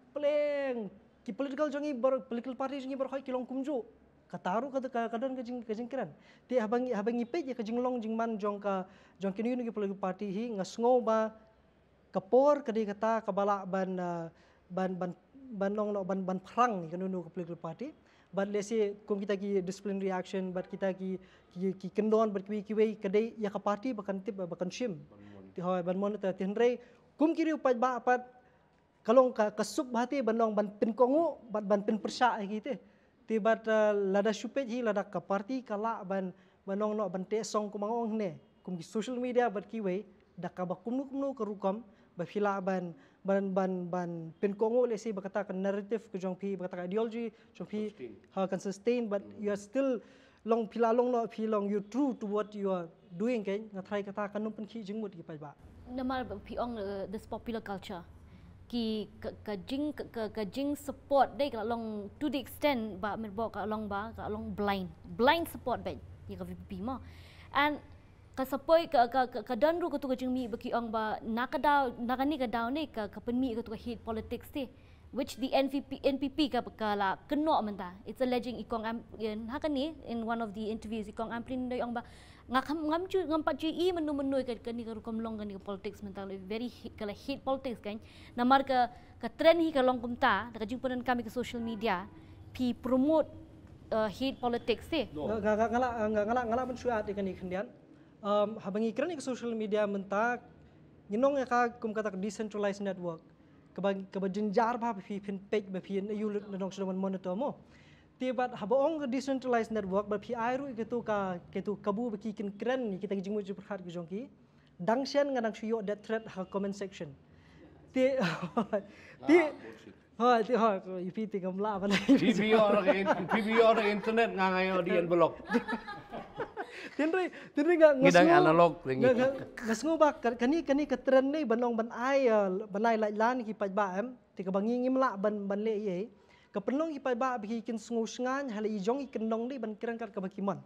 Pleng, ki political jong ngi baroh, political party jong ngi baroh hi ki long kumjuh. Kata ruh ka, ka, ka don ka jing, ka jingkren. Te haba ngi, haba ngi peit ïa ka jinglong jingman jong ka, jong kino kino ki political party hi, nga sngew ba ka por ka dei kata kaba lah ban, ah, ban, ban, ban ong noh, ban, ban pyrshang ïa kano kano ka political party. Bad lehse kum kita ki disciplinary action, bad kita ki, ki, ki kyndon, bad kiwei kiwei, ka dei ïa ka party ba kan tip, ba kan shim. Ban monitor. Te hooid, ban monitor. Te hynrei kum ki riew paidbah pat, ka long ka, ka suk bha te ban ong, ban pynkohnguh, bad ban pynpyrshah ïa ki te. Te bad, eh, lada shu peit hi, lada ka party ka lah ban, ban ong noh, ban teh song kum nga ong ne, kum ki social media bad kiwei, da kaba kumno kumno ka rukom, ba phi lah ban, ban, ban, ban pynkohnguh, lehse, ba kata ka narrative ka jong phi, ba kata ka ideology jong phi, sustain, ha, kan sustain, but, hmm, you are still long, phi la long noh, phi long, you're true to what you are doing, kan, nga tharai kata kan ym pynkhih jingmut ïa ki paidbah. Namar ba phi ong, eh, this popular culture. Ki, ka, ka jing, ka, ka, ka jing support dei ka la long to the extent ba, myrboh, ka la long ba, ka la long blind. Blind support beit ïa ka V P P mo. And ka support ka, ka, ka, ka don ruh katu ka jingmih ba ki ong ba na ka daw, na kane ka daw ne ka, ka pynmih katu ka hate politics te. Which the N P P, N P P ka, ka la kynnoh mynta. It's alleging i Kong Am, in, ha kane, in one of the interviews, i Kong Ampareen Lyngdoh i ong ba, nga kham, ngam ju, ngam pat ju i mynno mynno ka, kane ka rukom long, kane ka politics mynta, very hate, ka la hate politics kan. Namar ka, ka trend hi ka long kumta, da ka jingpyndonkam ïa ka social media, phi promote, uh, hate politics te. No. Nga, nga, nga, nga la, nga, nga la, nga la ban shu add ïa kane khyndiat. Um, haba ngi kren ïa ka social media mynta, ngin ong ïa ka kum kata ka decentralized network. Kaba, kaba jynjar bha ba phi phin peit, ba phin ïoh lut na nong shnong ban monitor mo. Te bad haba ong ka decentralized network, ba phi ai ruh ïa katu ka, katu kabu ba ki kin kren ïa kita ki jingmut jingpyrkhat ki jong ki. Dang shen nga dang shu ïoh death threat ha comment section. Te, te, ah, bullshit. Ha, te, ha, ko, ïa phi te ngam lah ban. Phi, phi ïoh ruh ka in-, phi, phi ïoh ruh ka internet, nga, nga ïoh da ka envelope. Tynrai, tynrai nga, nga sngew, nga, nga, nga sngew ba kani, kani ka trend ne ban ong ban ai, uh, ban ai lait lan ki paidbah em. Te kaba ngi ngim lah ban, ban leh ei. Ka pynlong ki paidbah ba ki kin sngew shngaiñ ha la i jong i kyndong ne ban kren kat kaba ki mon.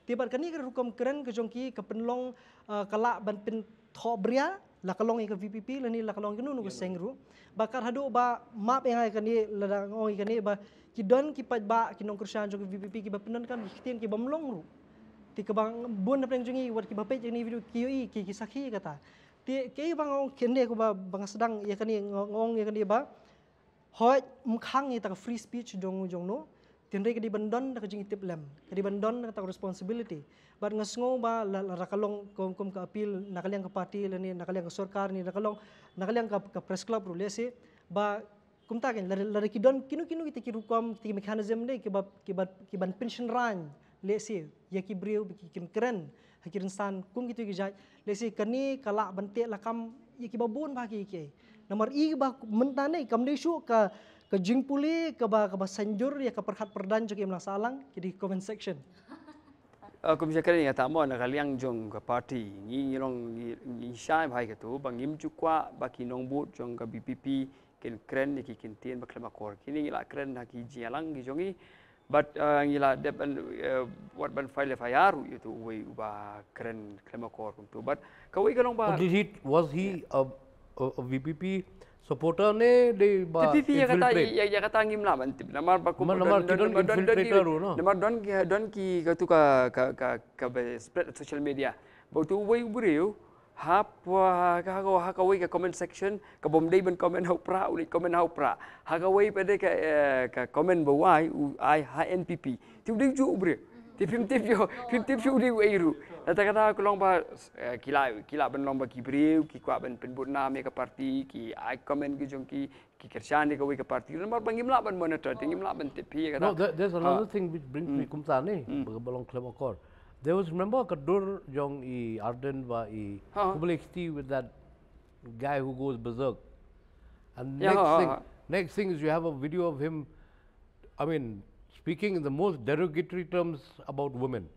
Te bad kani ka rukom kren ka jong ki ka pynlong, uh, ka lah ban pynthoh bria, la ka long ïa ka V P P lane la ka long ïa kano kano ka seng ruh. Ba kat haduh ba map ïa nga ïa kane, lada nga ong ïa kane ba ki don ki paidbah ki nongkyrshan jong ka V P P kiba pyndonkam ki ktien ki bym long ruh. Te kaba bun na pdeng jong ngi wat kiba peit ïa kane video ki ïohi, ki, ki sakhi ïa kata. Te kaei ba nga ong kane, kaba, ba nga sdang ïa kane, nga, nga ong ïa kane ba hooid, ym khang ïa ta ka free speech jong, jong no. Tynrai ka dei ban don da ka jingtip lem, ka dei ban don da ka responsibility. Bad nga sngew ba la, la, la ka long kum, kum ka appeal na ka liang ka party lane na ka liang ka sorkar ne na ka long, na ka liang ka, ka press club ruh lehse. Ba kumta kan, lada, lada ki don kino kino kita ki rukom, kita ki mechanism ne kiba, kiba, kiban pynshynrang lehse ïa ki briew ba ki kin kren ha ki rynsan kum kito ki jait, lehse kane ka lah ban teh lakam ïa kiba bun bha ki, ki. Namar i ba mynta ne kam dei shuh ka, ka jingpule kaba, kaba synjur ïa ka pyrkhat pyrdaiñ jong ki imlang sahlang, ki dei comment section. Uh, kum sha kane nga tamo na ka liang jong ka party ngi, ngi long ngi, ngi shai bha ïa kato ba ngim ju kwah ba ki nongbud jong ka V P P kin kren ïa ki ktien ba khlem akor. Kine ngi la kren ha ki jingïalang ki jong ngi. But, uh, ngi la dep ban, uh, wat ban file F I R ruh ïa uto uwei uba kren khlem akor kumto. But kawei ka long ba, did he, was he a, a, a V P P supporter ne dei ba V P P ïa kata, infiltrate? Ïa, ïa kata ngim lah ban tip. Namar ba kum namar, namar ki don, don, don, don infiltrator ruh, no? Namar don ki, don ki kato ka, ka, ka, kaba spread social media. Ba uto uwei u briew hap, ha, ha, ha kawei ka comment section, ka bym dei ban comment ha u Prah, u leit comment ha u Prah. Ha kawei pat de ka, eh, ka comment ba wai, u ai ha N P P. Te u dei juh u briew. Te phim tip ïoh, phim tip shuh u dei uei ruh. Nangta kata ka long ba, eh, ki lah, ki lah ban long ba ki briew ki kwah ban pynbud nam ïa ka party, ki ai comment ki jong ki, ki kyrshan ïa kawei ka party. Namar ba ngim lah ban monitor, te ngim lah ban tip hi ïa kata. No, there, there's another thing which brings me kumta ne, ba, ba long khlem akor. There was, remember ka dur jong i Ardent bad i Khublei Khiti with that guy who goes berserk. And next thing, next thing is you have a video of him, I mean, speaking in the most derogatory terms about women.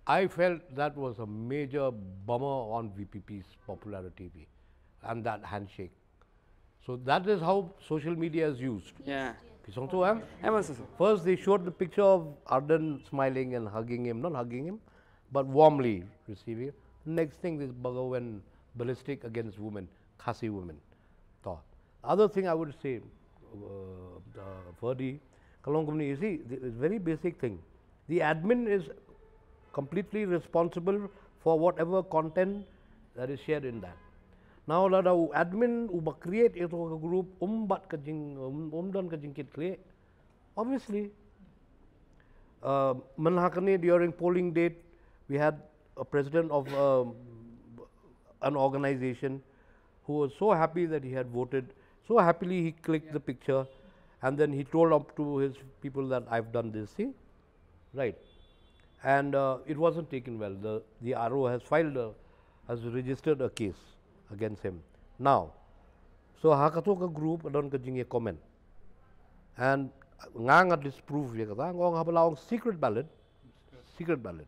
I felt that was a major bummer on V P P's popularity and that handshake. So that is how social media is used. Yeah. Phi sngewthuh, eh? Em, em, sir. First, they showed the picture of Ardent smiling and hugging him, not hugging him, but warmly receiving him. Next thing, this bugger went ballistic against women, Khasi women. To. Other thing I would say, uh, uh, Ferdy, ka long kumne, you see, the, the very basic thing. The admin is completely responsible for whatever content that is shared in that. Now, lada u admin uba create ïa kato ka group um bat ka jing, um, um don ka jingkitkhlieh, obviously, uh, mynta kane during polling date, we had a president of, um, an organization who was so happy that he had voted. So happily he clicked the picture, and then he told up to his people that, "I've done this," see? Right. And, uh, it wasn't taken well. The, the R O has filed a, has registered a case against him. Now, so ha kato ka group, ka don ka jingïa comment. And nga, nga disprove ïa kata, nga ong haba la ong secret ballot, secret ballot.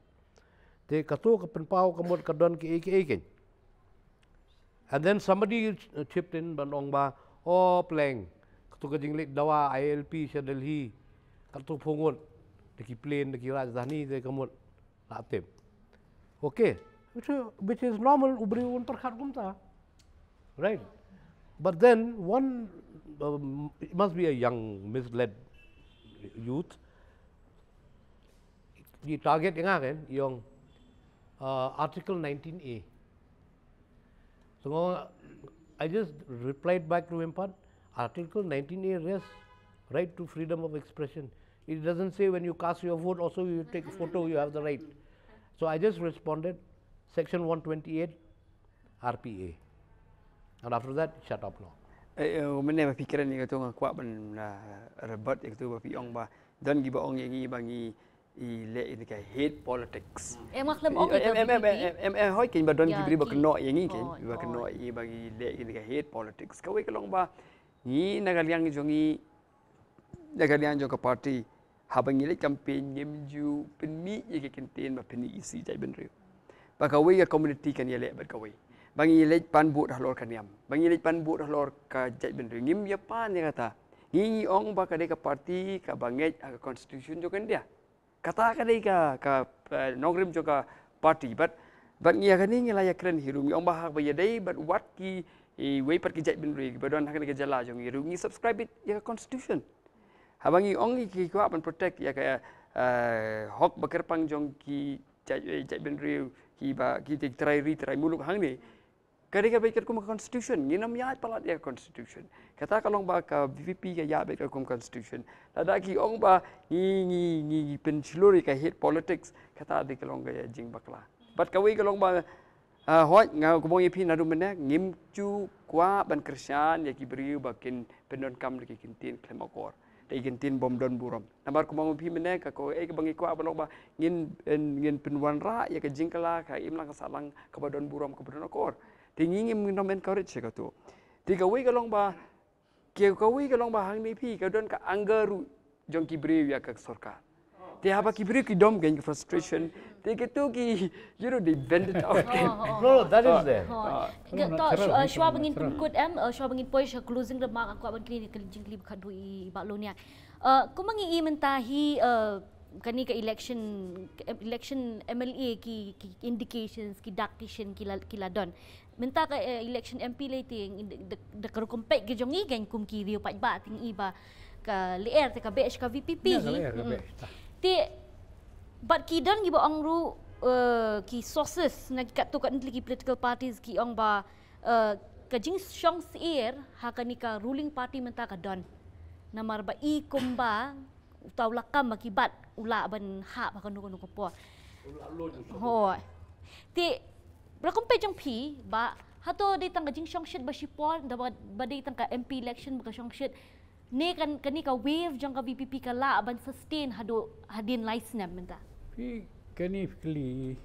Te kato ka pynpaw ka mut ka don kiei kiei kein. And then somebody ch-, chipped in ban ong ba, "Oh, pleng, kato ka jingleit dawa I L P sha Delhi, kato pyngut da ki plane, da ki rajdhani, te ka mut la tip." Okay, which, which is normal, u briew un pyrkhat kumta. Right? But then one, um, it must be a young, misled youth. Ki target ïa nga kan, ïa ong, uh, Article nineteen A. So nga, I just replied back to him, pat, Article nineteen A rests right to freedom of expression. It doesn't say when you cast your vote, also you take a photo, you have the right. So I just responded, Section one twenty-eight R P A. And after that, shut up now. Eh, eh, mynne ba phi kren ïa kato nga kwah ban, uh, rebut ïa kato ba phi ong ba don kiba ong ïa ngi ba ngi i leh ïa ka hate politics. Em, nga khlem ong ïa ka hate. Em, em, em, em, em, hooid, kein ba don ki briew ba kynnoh ïa ngi, kein ba kynnoh ïa ngi ba ngi leh ïa ka hate politics. Kawei ka long ba ngi na ka liang jong ngi, na ka liang jong ka party, Haba ngi leit campaign ngim ju pynmih ïa ka kyntien ba pynïaid ïa ka jaitbynriew. Ba kawei ka community kan ïaleh bad kawei. Ba ngi leit pan vote halor ka niam. Ba ngi leit pan vote halor ka jaitbynriew. Ngim ïa pan ïa kata. Ngi ngi ong ba ka dei ka party kaba ngeit ha ka constitution jong ka India. Kata ka dei ka, ka, eh, nongrim jong ka party. Bad, bad ngi ïa kane ngi la ïa kren hi ruh, ngi ong ba haba ïadei bad wat ki, eh, wei pat ki jaitbynriew kiba don ha kane ka jylla jong ngi ruh, ngi subscribe ïa ka constitution. Haba ngi ong ngi ki kwah ban protect ïa ka, eh, hok ba kyrpang jong ki jait, eh, jaitbynriew kiba, ki trai ri trai muluk hangne. Ka dei kaba ïaid katkum ka constitution, ngin ym ïaid palat ïa ka constitution. Kata ka long ba ka V P P ka ïaid beit katkum constitution. Lada ki ong ba ngi, ngi, ngi, ngi pynshlur ïa ka hate politics, kata dei ka long ka jingbakla. Bad kawei ka long ba, ah, hooid, nga kumba ong ïa phi naduh mynne, ngim ju kwah ban kyrshan ïa ki briew ba kin pyndonkam da ki kyntien khlem akor. Da ki kyntien bym don burom. Namar kumba ong ïa phi mynne ka kawei kaba ngi kwah ba long ba ngin, ngin pynwanrah ïa ka jingkylla ka imlang ka sahlang kaba don burom kaba don akor. Te ngi ngim, ngim encourage ïa kato. Te kawei ka long ba, ke kawei ka long ba hangne phi ka don ka anger ruh jong ki briew ïa ka sorkar. Te haba ki briew ki dom kein ki frustration. Te kito ki, you know, they vent it out. No, no, that is there. Hooid. Ka to shuwa ba ngin pynkut em, shuwa ba ngin poi sha closing remark, nga kwah ban kylli ka jingkylli ba khatduh i Bah Loniang. Kumba ngi i mynta hi, kane ka election, election M L A ki, ki indications, ki dak ki shin ki la, ki la don. Mynta ka election M P lei te da ka rukom peit ka jong i kein kum ki riew paidbah te ngi i ba ka lyer te ka beh sha ka V P P hi. Te bad ki don kiba ong ruh ki sources na ki katto katne ki political parties ki ong ba ka jingshong syier ha kane ka ruling party mynta ka don. Namar ba i kumba uta u lakam ba ki bat u lah ban hap ha kano kano ka por. Hooid. Te rukom peit jong phi ba hato dei tang ka jingshongshit ba shipor da ba dei tang ka M P election ba ka shongshit. Ne kan kane ka wave jong ka V P P ka lah ban sustain haduh hadien lai snem mynta. Phi kane phi kylli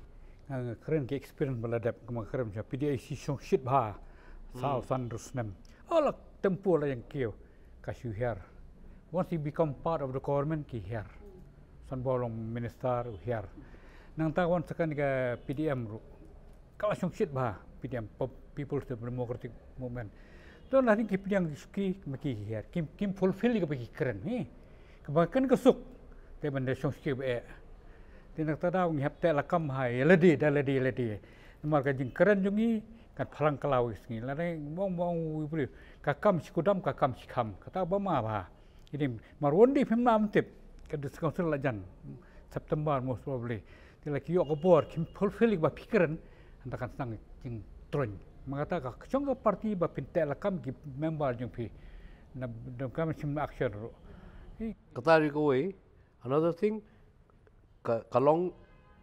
nga, nga kren ki experience ba la dep, nga kren sha P D I C shongshit bha saw san hynriew snem. Ala tempo la ïeng kiew ka shu hiar. Once you become part of the government ki hiar. San ba long minister u hiar. Nangta wan sa kane ka P D M ruh. Ka la shongshit bha P D M, People's Democratic Movement. To la ni ki pdiang ki suki ma ki hiar. Kim, kim fulfill ka ba ki kren hi. Ka ba kren ka suk. Te ban da shongshit ba eh. Te nangta da ngi hap te la kam ha ïa lade da lade lade. Namar ka jingkren jong ngi kan phalang ka law sngi. La dei mong mong wi bri. Ka kam shi kudam ka kam shi kham. Kata ba ma bha. Idim mar won di phim nam tip. Ka dis council la jan September most probably. Te la ki ïoh ka bor kim fulfill ba phi kren. Hynda kan snang jingtroin. Ma kata ka shong ka party ba phin teh la kam ki member jong phi. Na dong kam shim action ruh. Kata ri kawei. Another thing, ka, ka long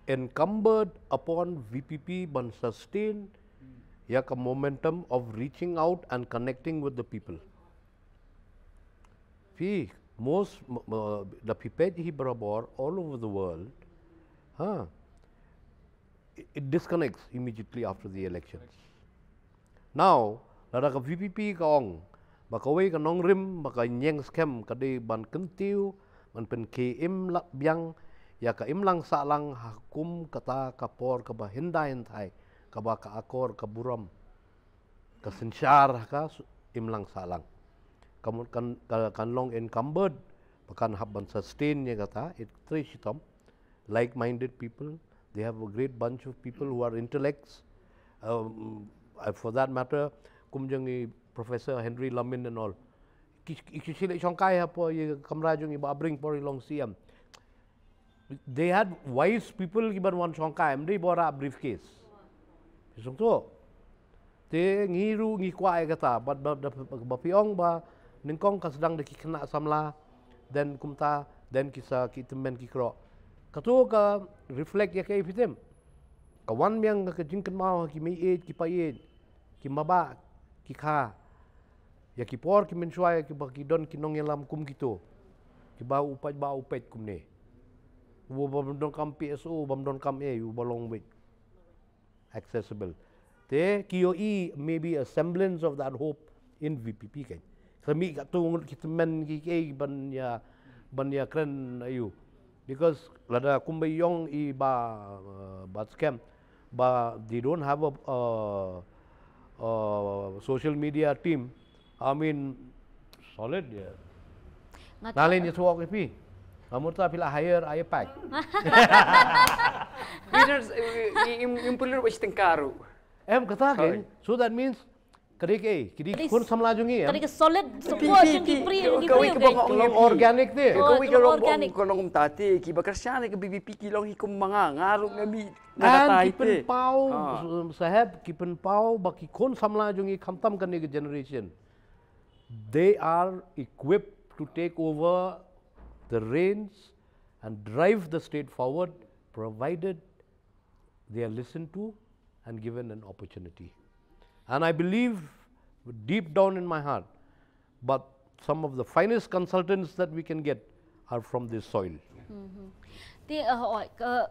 incumbent upon V P P ban sustain ïa ka momentum of reaching out and connecting with the people. Phi, most, m- m- da phi peit hi barabor all over the world, ha, it, it disconnects immediately after the elections. Now, lada ka V P P ka ong ba kawei ka nongrim ba ka ñieng skhem ka dei ban kyntiew, ban pynkhie im la biang ïa ka imlang sahlang ha kum kata ka por kaba hyndai hynthai, kaba ka akor ka burom, ka synshar ha ka su- imlang sahlang. Ka mut kan, ka, kan long incumbent ba kan hap ban sustain ïa kata, it trei shitom. Like-minded people. They have a great bunch of people who are intellects. Um, uh, for that matter, kum jong i Professor Henry Lamin and all. Ki ki ki shileh shongkai hapoh i kamra jong i ba bring por i long C M. They had wise people ki ban wan shongkai, em dei bora briefcase. Song to. Te ngi ruh ngi kwah ïa kata, ba, ba, ba, ba phi ong ba nyngkong ka sdang da ki khynnah samla, then kumta, then ki sa ki tymmen ki kro. Kato ka reflect ïa kaei phi tip. Ka wan biang ka jingkynmaw ha ki mei ïeit, ki pa ïeit, ki maba, ki kha. Ïa ki por ki mynshuwa ïa ki ba ki don ki nongïalam kum kito. Ki ba u pait ba u pait kumne. U bym don kam P S O, bym don kam ei, u ba long wit. Accessible. Te ki ïohi maybe a semblance of that hope in V P P kan. Ka mih katto ngut ki tymmen ki kiei ban ïa ban ïakren ïa u. Because lada kumba ïong i ba, uh, ba scam, ba they don't have a, uh, uh, social media team. I mean, solid, yeah. Nga Nalin ïa suwak ïa phi. Amur ta phi la hire ai pack. Leaders, eh, eh, im, im perlu buat setengkaru. Em kata kan. Hoi. So that means kadi ke, kadi Kadi kun samla jong i, em? Kadi ka solid Pi, support pi, jong ki pi, pri, jong ki kawei pri, ka okay. bang ong Long pi. Organic te. Oh, Kawei ka long long organic. bang ong ka long um ta te, ki ba kyrshan ka B B P ki long hi kum manga, nga ruh nga mi, nga And kata ki hi te. pynpaw, Ah. saheb, ki pynpaw, ba ki khun samla jong i khamtam kane ka generation. They are equipped to take over the reins and drive the state forward, provided they are listened to and given an opportunity. And I believe deep down in my heart, but some of the finest consultants that we can get are from this soil. Mhm. Te, uh, oi, ka,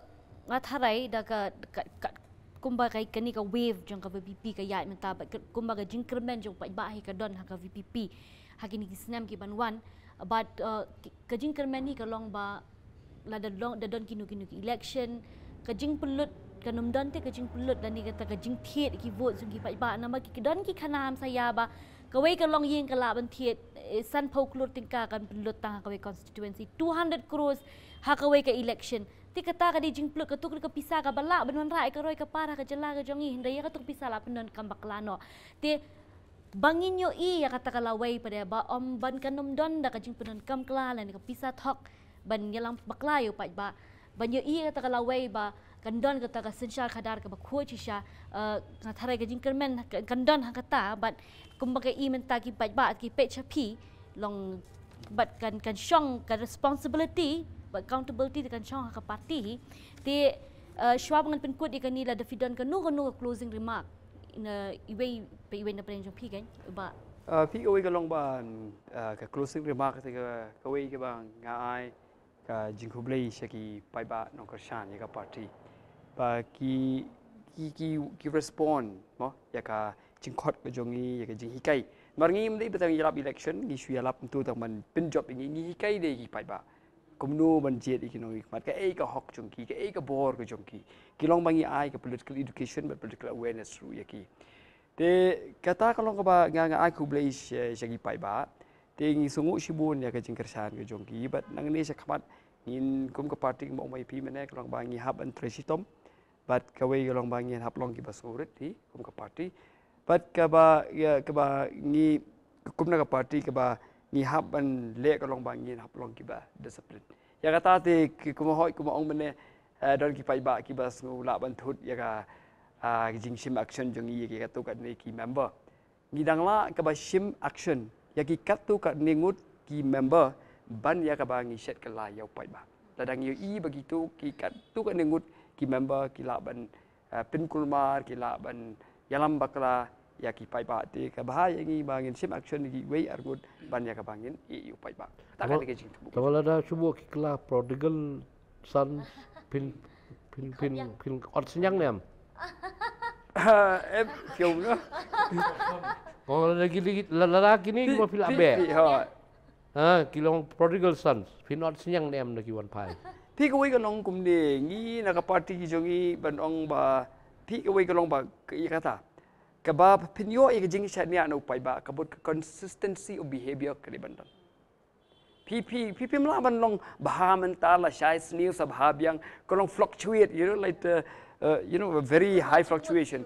nga tharai da ka, ka, ka, kumba ka, kani ka wave jong ka V P P ka ïaid mynta, ba ka, kumba ka jingkyrmen jong paidbah hi ka don ha ka V P P ha kini ki snem ki ban wan, but, uh, ki, ka jingkyrmen hi ka long ba lada long, da don kino kino ki election, ka jingpynlut, kan ym don te ka jingpynlut lane kata ka jingthied ki vote jong ki paidbah, namar ki don ki khana hamsaïa ba kawei ka longïing ka lah ban thied, eh, sanphew klur tyngka kan pynlut tang ha kawei constituency, two hundred crores ha kawei ka election. Te kata ka dei jingpynlut, katu ka pisa kaba lah ban wanrah ïa ka roi ka par ha ka jylla ka jong ngi, hynrei ïa katu ka pisa la pyndonkam bakla noh. Te ba ngin ïohi ïa kata ka lawei pat de ba ym ban, kan ym don da ka jingpyndonkam kla lane ka pisa thok ban ïalam bakla ïa u paidbah. Ban ïohi ïa kata ka lawei ba kan don kata ka synshar khadar kaba khuid shisha, eh, nga tharai ka jingkyrmen kan, kan don ha kata, bad kumba ka i mynta ki paidbah ki peit sha phi long, bad kan, kan shong ka responsibility bad accountability te kan shong ha ka party hi. Te, eh, shuwa ba ngan pynkut ïa kane, lada phi don kano kano ka closing remark na iwei pa iwei na pdeng jong phi, kan, ba. Ah, phi, kawei ka long ba, ah, ka closing remark te ka, kawei kaba nga ai ka jingkhublei sha ki paidbah nongkyrshan ïa ka party. Ba ki, ki, ki, ki respond mo ïa ka jingkhot ka jong ngi, ïa ka jinghikai. Namar ngi ym dei ba tang ïalap election, ngi shu ïalap kumto tang ban pynjop ïa ngi, ngi hikai de ïa ki paidbah kumno ban jied ïa ki nongmihkhmat, kaei ka hok jong ki, kaei ka bor ka jong ki. Ki long ba ngi ai ka political education bad political awareness ruh ïa ki. Te kata ka long kaba nga, nga ai khublei sha, sha ki paidbah. Te ngi sngewnguh shibun ïa ka jingkyrshan ka jong ki, bad nangne shakhmat ngin kum ka party, kumba ong ma i phi mynne, ka long ba ngi hap ban trei shitom. Bad kawei ka long ba ngin hap long kiba sngewrit hi kum ka party. Bad kaba, ïa, kaba ngi kum na ka party kaba ngi hap ban leh ka long ba ngin hap long kiba discipline. Ïa kata te ki, kumba hoi, kumba ong mynne, eh, don ki paidbah kiba sngew lah ban thut ïa ka, ah, jingshim action jong ngi ïa ki katto katne ki member. Ngi dang lah kaba shim action ïa ki katto katne ngut ki member ban ïa kaba ngi shet kylla ïa u paidbah. Lada ngi ïohi ba kito ki katto katne ngut ki member ki lah ban, eh, pynkulmar, ki lah ban ïalam bakla ïa ki paidbah, te ka bha ïa ngi ba ngin shim action ïa kiwei ar ngut ban ïa kaba ngin ïeh ïa u paidbah. Kata ka dei ka jingthmu. Te lada shu buh ki kylla prodigal son, phin, phin, phin, phin ot synñiang ne em? Ah, em, kium no. Ko lada ki, la, lada kini ki ma phi la beh. Phi, phi, ha. Ha, ki long prodigal sons, phin ot synñiang ne em na ki wan phai. Phi, kawei ka long kumne, ngi na ka party ki jong ngi ban ong ba, phi, kawei ka long ba, ïa kata. Kaba phin ïoh ïa ka jingshaniah na u paidbah, ka bud ka consistency of behavior ka dei ban don. Phi, phi, phi, phim lah ban long bha mynta, lashai sniew sa bha biang, ka long fluctuate, you know, like, uh, uh, you know, a very high fluctuation.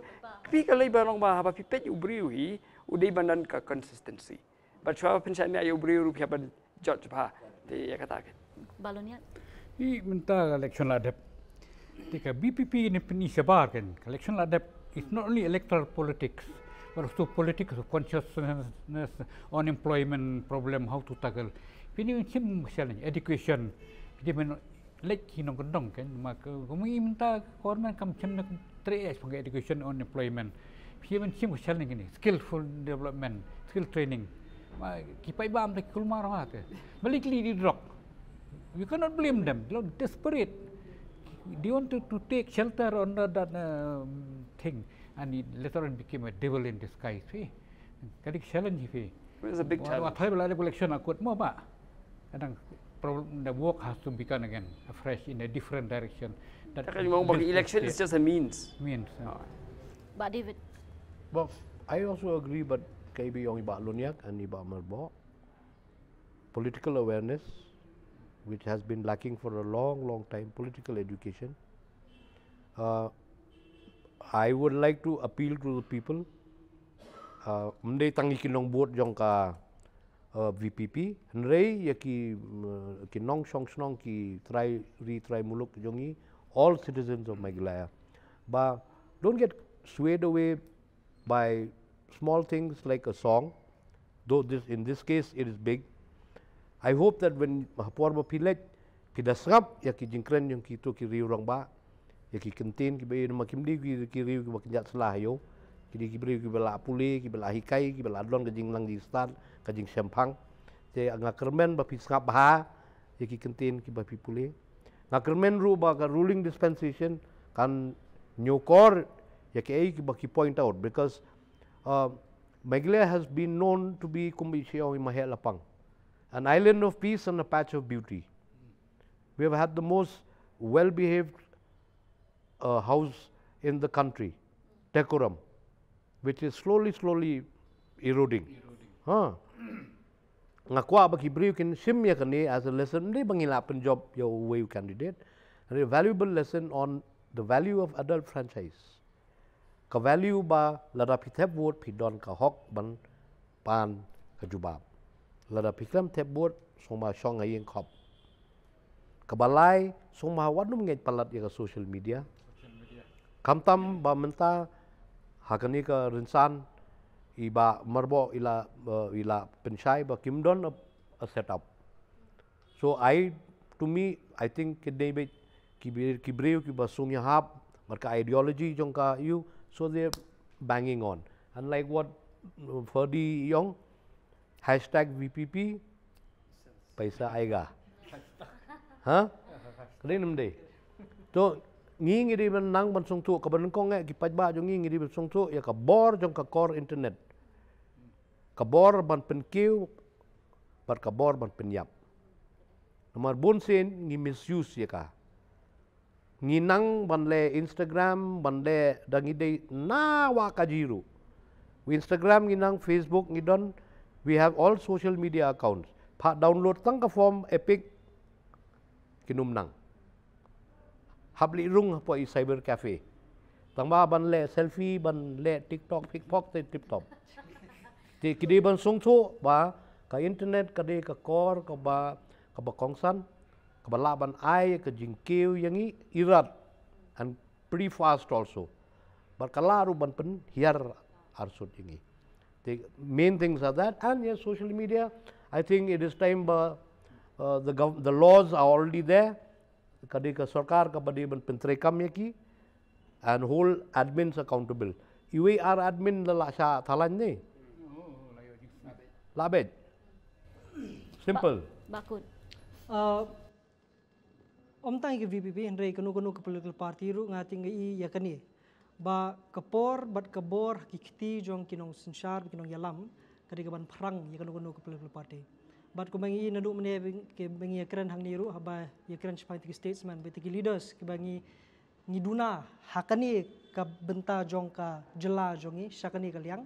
Phi, ka lei ba long ba, haba phi peit u briew hi, u dei ban don ka consistency. Bad shuwa phin shaniah ïa u briew ruh phi hap ban judge bha. Te ïa kata kan. Baloniat. I mynta ka election la dep. Te ka V P P ne pyni shabar kan. Ka election la dep. It's not only electoral politics, but also politics of consciousness, unemployment problem, how to tackle. Phi ne shim challenge, education. Phi ne leit ki nongkyndong kan, ma ka, ka mui mynta ka government kam shim na trei es pang education, unemployment. Phi ban shim ka challenge kine, skillful development, skill training. Ma ki paidbah mynta ki kulmar ha te. Balik li di drug. You cannot blame them. They are desperate. They want to, to take shelter under that, um, thing, and it later on became a devil in disguise. Phi. Ka dei ka challenge phi. It's a big challenge. Wa thai bala election akut mo ba. Kadang problem, the work has to begin again afresh in a different direction. That Ka mong ba election is just a means. Means. Bah David. Well, I also agree, but kei bi ong i Bah Luniak and i Bah Marbo, political awareness, which has been lacking for a long, long time, political education. Uh, I would like to appeal to the people. Uh, mdei tang i ki nongbud jong ka uh, V P P. Hynrei ya ki uh, ki nongshong shnong ki trai ri trai muluk jong i, all citizens of Meghalaya. But don't get swayed away by small things like a song, though this in this case it is big. I hope that when ha por ba phi leit, phi da sngap ya ki jingkren jong kito ki riew rangbah, ya ki kyntien kiba ïa ma kim dei ki ki riew kiba kynjat sla ha ïew. Ki dei ki briew kiba la pule, kiba la hikai, kiba la don ka jinglang jingstad, ka jingshemphang. Te nga kyrmen ba phi sngap bha ya ki kyntien kiba phi pule. Nga kyrmen ruh ba ka ruling dispensation kan ñiewkor ya kiei kiba ki point out, because uh, Meghalaya has been known to be, kumba i ong i, maheh lapang, an island of peace and a patch of beauty. We have had the most well-behaved uh, house in the country, decorum, which is slowly, slowly eroding. Huh? Nga kwah ba ki briew kin shim ïa kane as a lesson, mdei ba ngi lah pynjop ïa uwei u candidate. A valuable lesson on the value of adult franchise. Ka value ba lada phi thep vote phi don ka hok ban pan ka jubab. Lada phi khlem thep vote, sngewbha shong ha ïing khop. Kaba lai, sngewbha wat nym ngeit palat ïa ka social media. Khamtam ba mynta ha kane ka rynsan i Bah Marbo i la uh, i la pynshai ba kim don a, a set up. So I, to me, I think ki dei beit ki briew kiba sngewhap bad ka ideology jong ka ïew, so they're banging on. And like what uh, Ferdy i ong, hashtag V P P, paisa aayega. Ha? Ka dei ne ym dei? To ngi ngi dei ban nang ban sngewthuh, kaba nyngkong eh ki paidbah jong ngi ngi dei ban sngewthuh ïa ka bor jong ka kor internet. Ka bor ban pynkiew bad ka bor ban pynïap. Namar bun sien ngi misuse ïa ka. Ngi nang ban leh Instagram, ban leh da ngi dei na wah ka ji ruh. Instagram ngi nang, Facebook ngi don, we have all social media accounts. Pha download tang ka form EPIC, kin ym nang. Hap leit rung hapoh i cyber cafe. Tang ba ban leh selfie, ban leh TikTok, TikTok te tip top. Te ki dei ban sngewthuh ba ka internet ka dei ka kor kaba kaba kongsan, kaba lah ban ai ka jingkiew ïa ngi, irat, and pretty fast also. Bad ka lah ruh ban pynhiar arsut ïa ngi. The main things are that, and yes, social media, I think it is time ba uh, the, gov- the laws are already there. Ka dei ka sorkar kaba dei ban pyntreikam ïa ki, and hold admins accountable. Iwei ar admin la lah shah thalan ne? Lah beit. Simple. Bah Kut. Uh, ym tang ïa ka V P P, hynrei kano kano ka political party ruh nga tip nga i ïa kane. Ba ka por bad ka bor ha ki kti jong ki nongsynshar, ki nongïalam, ka dei ka ban phrang ïa kano kano ka political party. Bad kumba ngi i naduh mynne, ki ba ngi ïakren hangne ruh, haba ïakren shaphang ïa ki statesman, bad ïa ki leaders kiba ngi ngi duna ha kane ka bynta jong ka jylla jong ngi sha kane ka liang.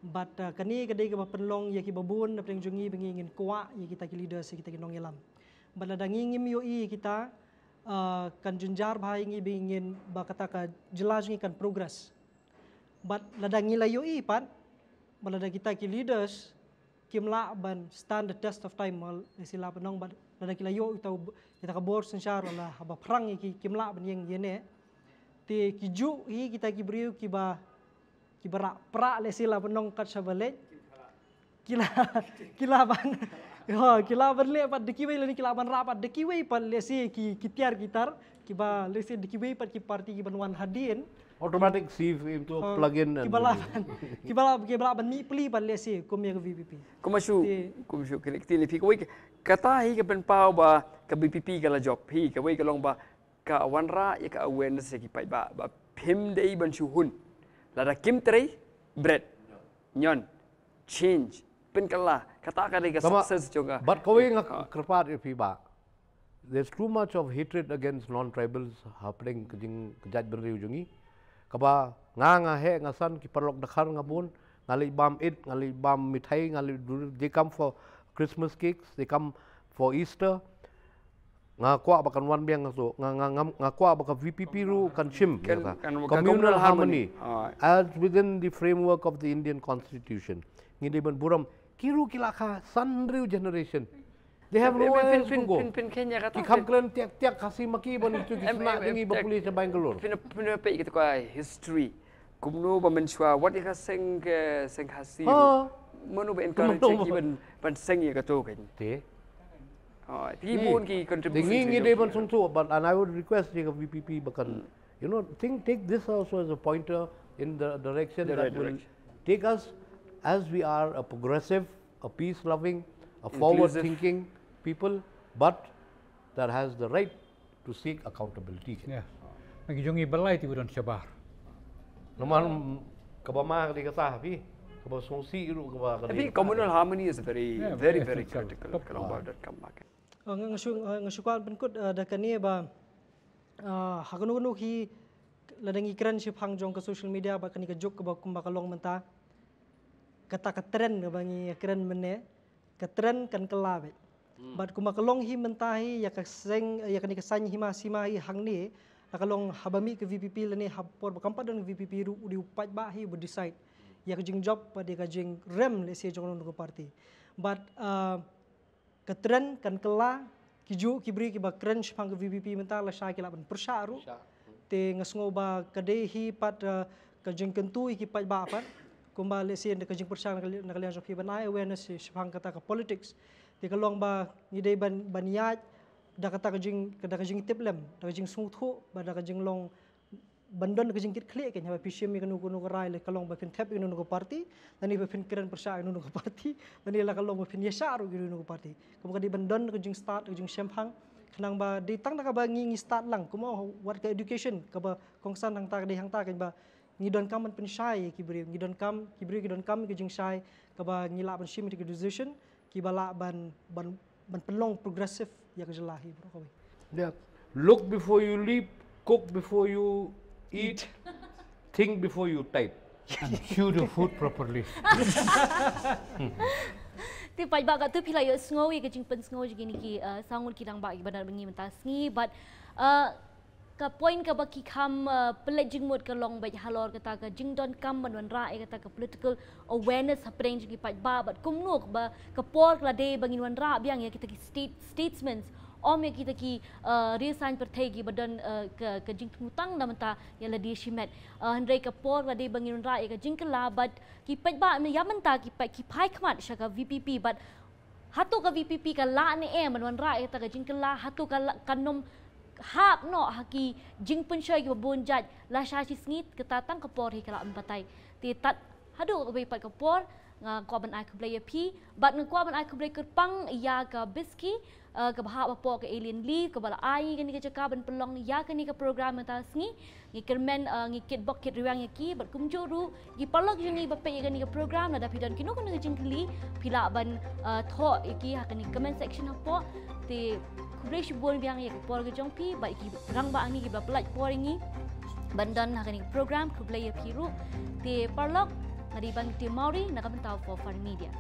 Bad uh, kane ka dei kaba pynlong ïa kiba bun na pdeng jong ngi ba ngi ngin kwah ïa kita ki leaders, ïa kita ki nongïalam. Bad lada ngi ngim ïohi ïa kita, uh, kan jynjar bha ïa ngi ba ngin, ba kata ka jylla jong ngi kan progress. Bad lada ngi la ïohi pat ba lada kita ki leaders kim lah ban stand the test of time, ma lehse lah ban ong, bad lada ki la ïoh ita, ita ka bor synshar, la haba phrang ïa ki, kim lah ban ïeng ïa ne. Te ki juh hi kita ki briew kiba, kiba rah prah, lehse lah ban ong kat shaba leit. Ki lah, ki lah ban, oh, ki lah ban leh pat da kiwei, lane ki lah ban rah pat da kiwei pat, lehse ki, ki tiar ki tar, kiba, lehse da kiwei pat ki party kiban wan hadien. Automatic sieve into a Uh, plug-in and kiba lah ban, kiba lah, kiba lah ban mih pli pat, lehse kum ïa ka V P P. Kumba shu, Te- kumba shu klik tini phi kawei ka-, kata hi ka pynpaw ba ka V P P ka la jop hi, kawei ka long ba ka wanrah ïa ka awareness ïa ki paidbah ba phim dei ban shu hun. Lada kim trei, bret. Ñion, change, pynkylla, kata ka dei ka Tama, success jong ka. Bad kawei nga Ah. kyrpad ïa phi ba There's too much of hatred against non-tribals hapdeng ka jing ka jaitbynriew jong ngi. Kaba nga nga heh nga san ki paralok Dkhar nga bun, nga leit bam ïeit, nga leit bam mithai, nga leit dur, they come for Christmas cakes, they come for Easter. Nga kwah ba kan wan biang nga so, nga nga nga, nga kwah ba ka V P P ruh kan shim. Kan, kata. Kan, kan communal communal harmony. Harmony. Ah. As within the framework of the Indian Constitution. Ngi dei ban burom ki ruh ki la kha san hynriew generation. They have nowhere else to go. Phin, phin, phin, phin, phin, ki kham kren tiak tiak Khasi ma ki ban tu ki sna ding i ba pule cha Bangalore. Phin, phin, phin, peit kita ka history. Kumno ba mynshuwa wat ïa ka seng ke seng Khasi. Ha. Mano ba encourage ki ban, ban seng ïa ka tu kan. Te. Oh, ki bun ki contribution. Ngi, ngi dei ban song tu, but and I would request the V P P ba kan, you know, think, take this also as a pointer in the direction that will take us as we are a progressive, a peace-loving, a forward-thinking people, but that has the right to seek accountability. Yeah. Ngi jong ngi balai ti don shabar. Namar kaba ma ka dei kata phi, kaba song si ruh kaba ka dei. Communal harmony is very, yeah, very, very critical. Ka long ba don kam ma ka. Nga, nga shu, nga shu kwah pynkut da kane ba ha kano kano ki lada ngi kren shaphang jong ka social media ba kane ka juk kaba kumba ka long mynta. Kata ka trend kaba ngi kren mynne, ka trend kan kylla beit. Bad kumba ka long hi mynta hi ïa ka seng, ïa kane ka saiñ hima sima hi hangne, la ka long haba mih ka V P P lane ha por ba kam pat don ka V P P ruh u dei u paidbah hi ba decide ïa ka jingjop bad ïa ka jingrem lehse jong kano kano ka party. Bad ka trend kan kylla, ki juh ki briew kiba kren shaphang ka V P P mynta lashai ki lah ban pyrshah ruh. Te nga sngew ba ka dei hi pat ka jingkyntu ïa ki paidbah pat. Kumba lehse da ka jingpyrshang na ka liang jong phi ban ai awareness shaphang kata ka politics. Te ka long ba ngi dei ban, ban ïaid da kata ka jing, da ka jingtip lem, da ka jingsngewthuh, ba da ka jinglong ban don ka jingkitkhlieh kein haba phi shim ïa kano kano ka rai, la ka long ba phin thep ïa kano kano ka party, lane ba phin kren pyrshah ïa kano kano ka party, lane la ka long ba phin ïashah ruh ïa kano kano ka party. Kumba ka dei ban don ka jingstad, ka jingshemphang, khnang ba dei tang da kaba ngi, ngi stad lang, kumba wat ka education, kaba kongsan hangta ka dei hangta kein ba ngi donkam ban pynshai ïa ki briew, ngi donkam, ki briew ki donkam ka jingshai, kaba ngi lah ban shim ïa ka decision, kiba lah ban, ban, ban pynlong progressive ïa ka jylla hi baroh kawei. Yeah. Look before you leap, cook before you eat, think before you type. And chew the food properly. Te paidbah, katto phi la ïohsngew ïa ka jingpynsngew jong kine ki, uh, saw ngut ki rangbah kiba don bad ngi mynta sngi, but, uh, ka point kaba ki kham, uh, pynleit jingmut ka long beit halor kata ka jingdonkam ban wanrah ïa kata ka political awareness hapdeng jong ki paidbah, bad kumno ba ka por ka la dei ba ngin wanrah biang ïa kita ki state, statesmen, ym ïa kita ki, uh, riewsaiñ pyrthei kiba don, uh, ka, ka jingthmu tang na bynta ïa lade shimet. Uh, hynrei ka por ka la dei ba ngin wanrah ïa ka jingkylla, bad ki paidbah ïa mynta ki pa-, ki phai khmat sha ka V P P, bad hato ka V P P ka lah ne em ban wanrah ïa kata ka jingkylla, hato ka lah, kan ym hap noh ha ki jingpynshoi kiba bun jait lashai shi sngi, kata tang ka por hi ka lah ban batai. Te tad haduh kawei pat ka por, nga kwah ban ai khublei ïa phi, bad nga kwah ban ai khublei kyrpang ïa ka Biski, uh, kaba hap hapoh ka Alien Leave, kaba la ai kane ka jaka ban pynlong ïa kane ka program mynta sngi. Ngi kyrmen, uh, ngi kitbok kitrwiang ïa ki, bad kumjuh ruh ki paralok jong ngi ba peit ïa kane ka program, lada phi don kino kino ki jingkylli, phi lah ban, uh, thoh ïa ki ha kane ka comment section hapoh. Te khublei shibun biang ïa ka por ka jong phi, bad ïa ki rangbah ngi kiba pynlait por ïa ngi ban don ha kane ka program, khublei ïa phi ruh. Te paralok, nga dei Bangte Mawrie na ka bynta u Far Media.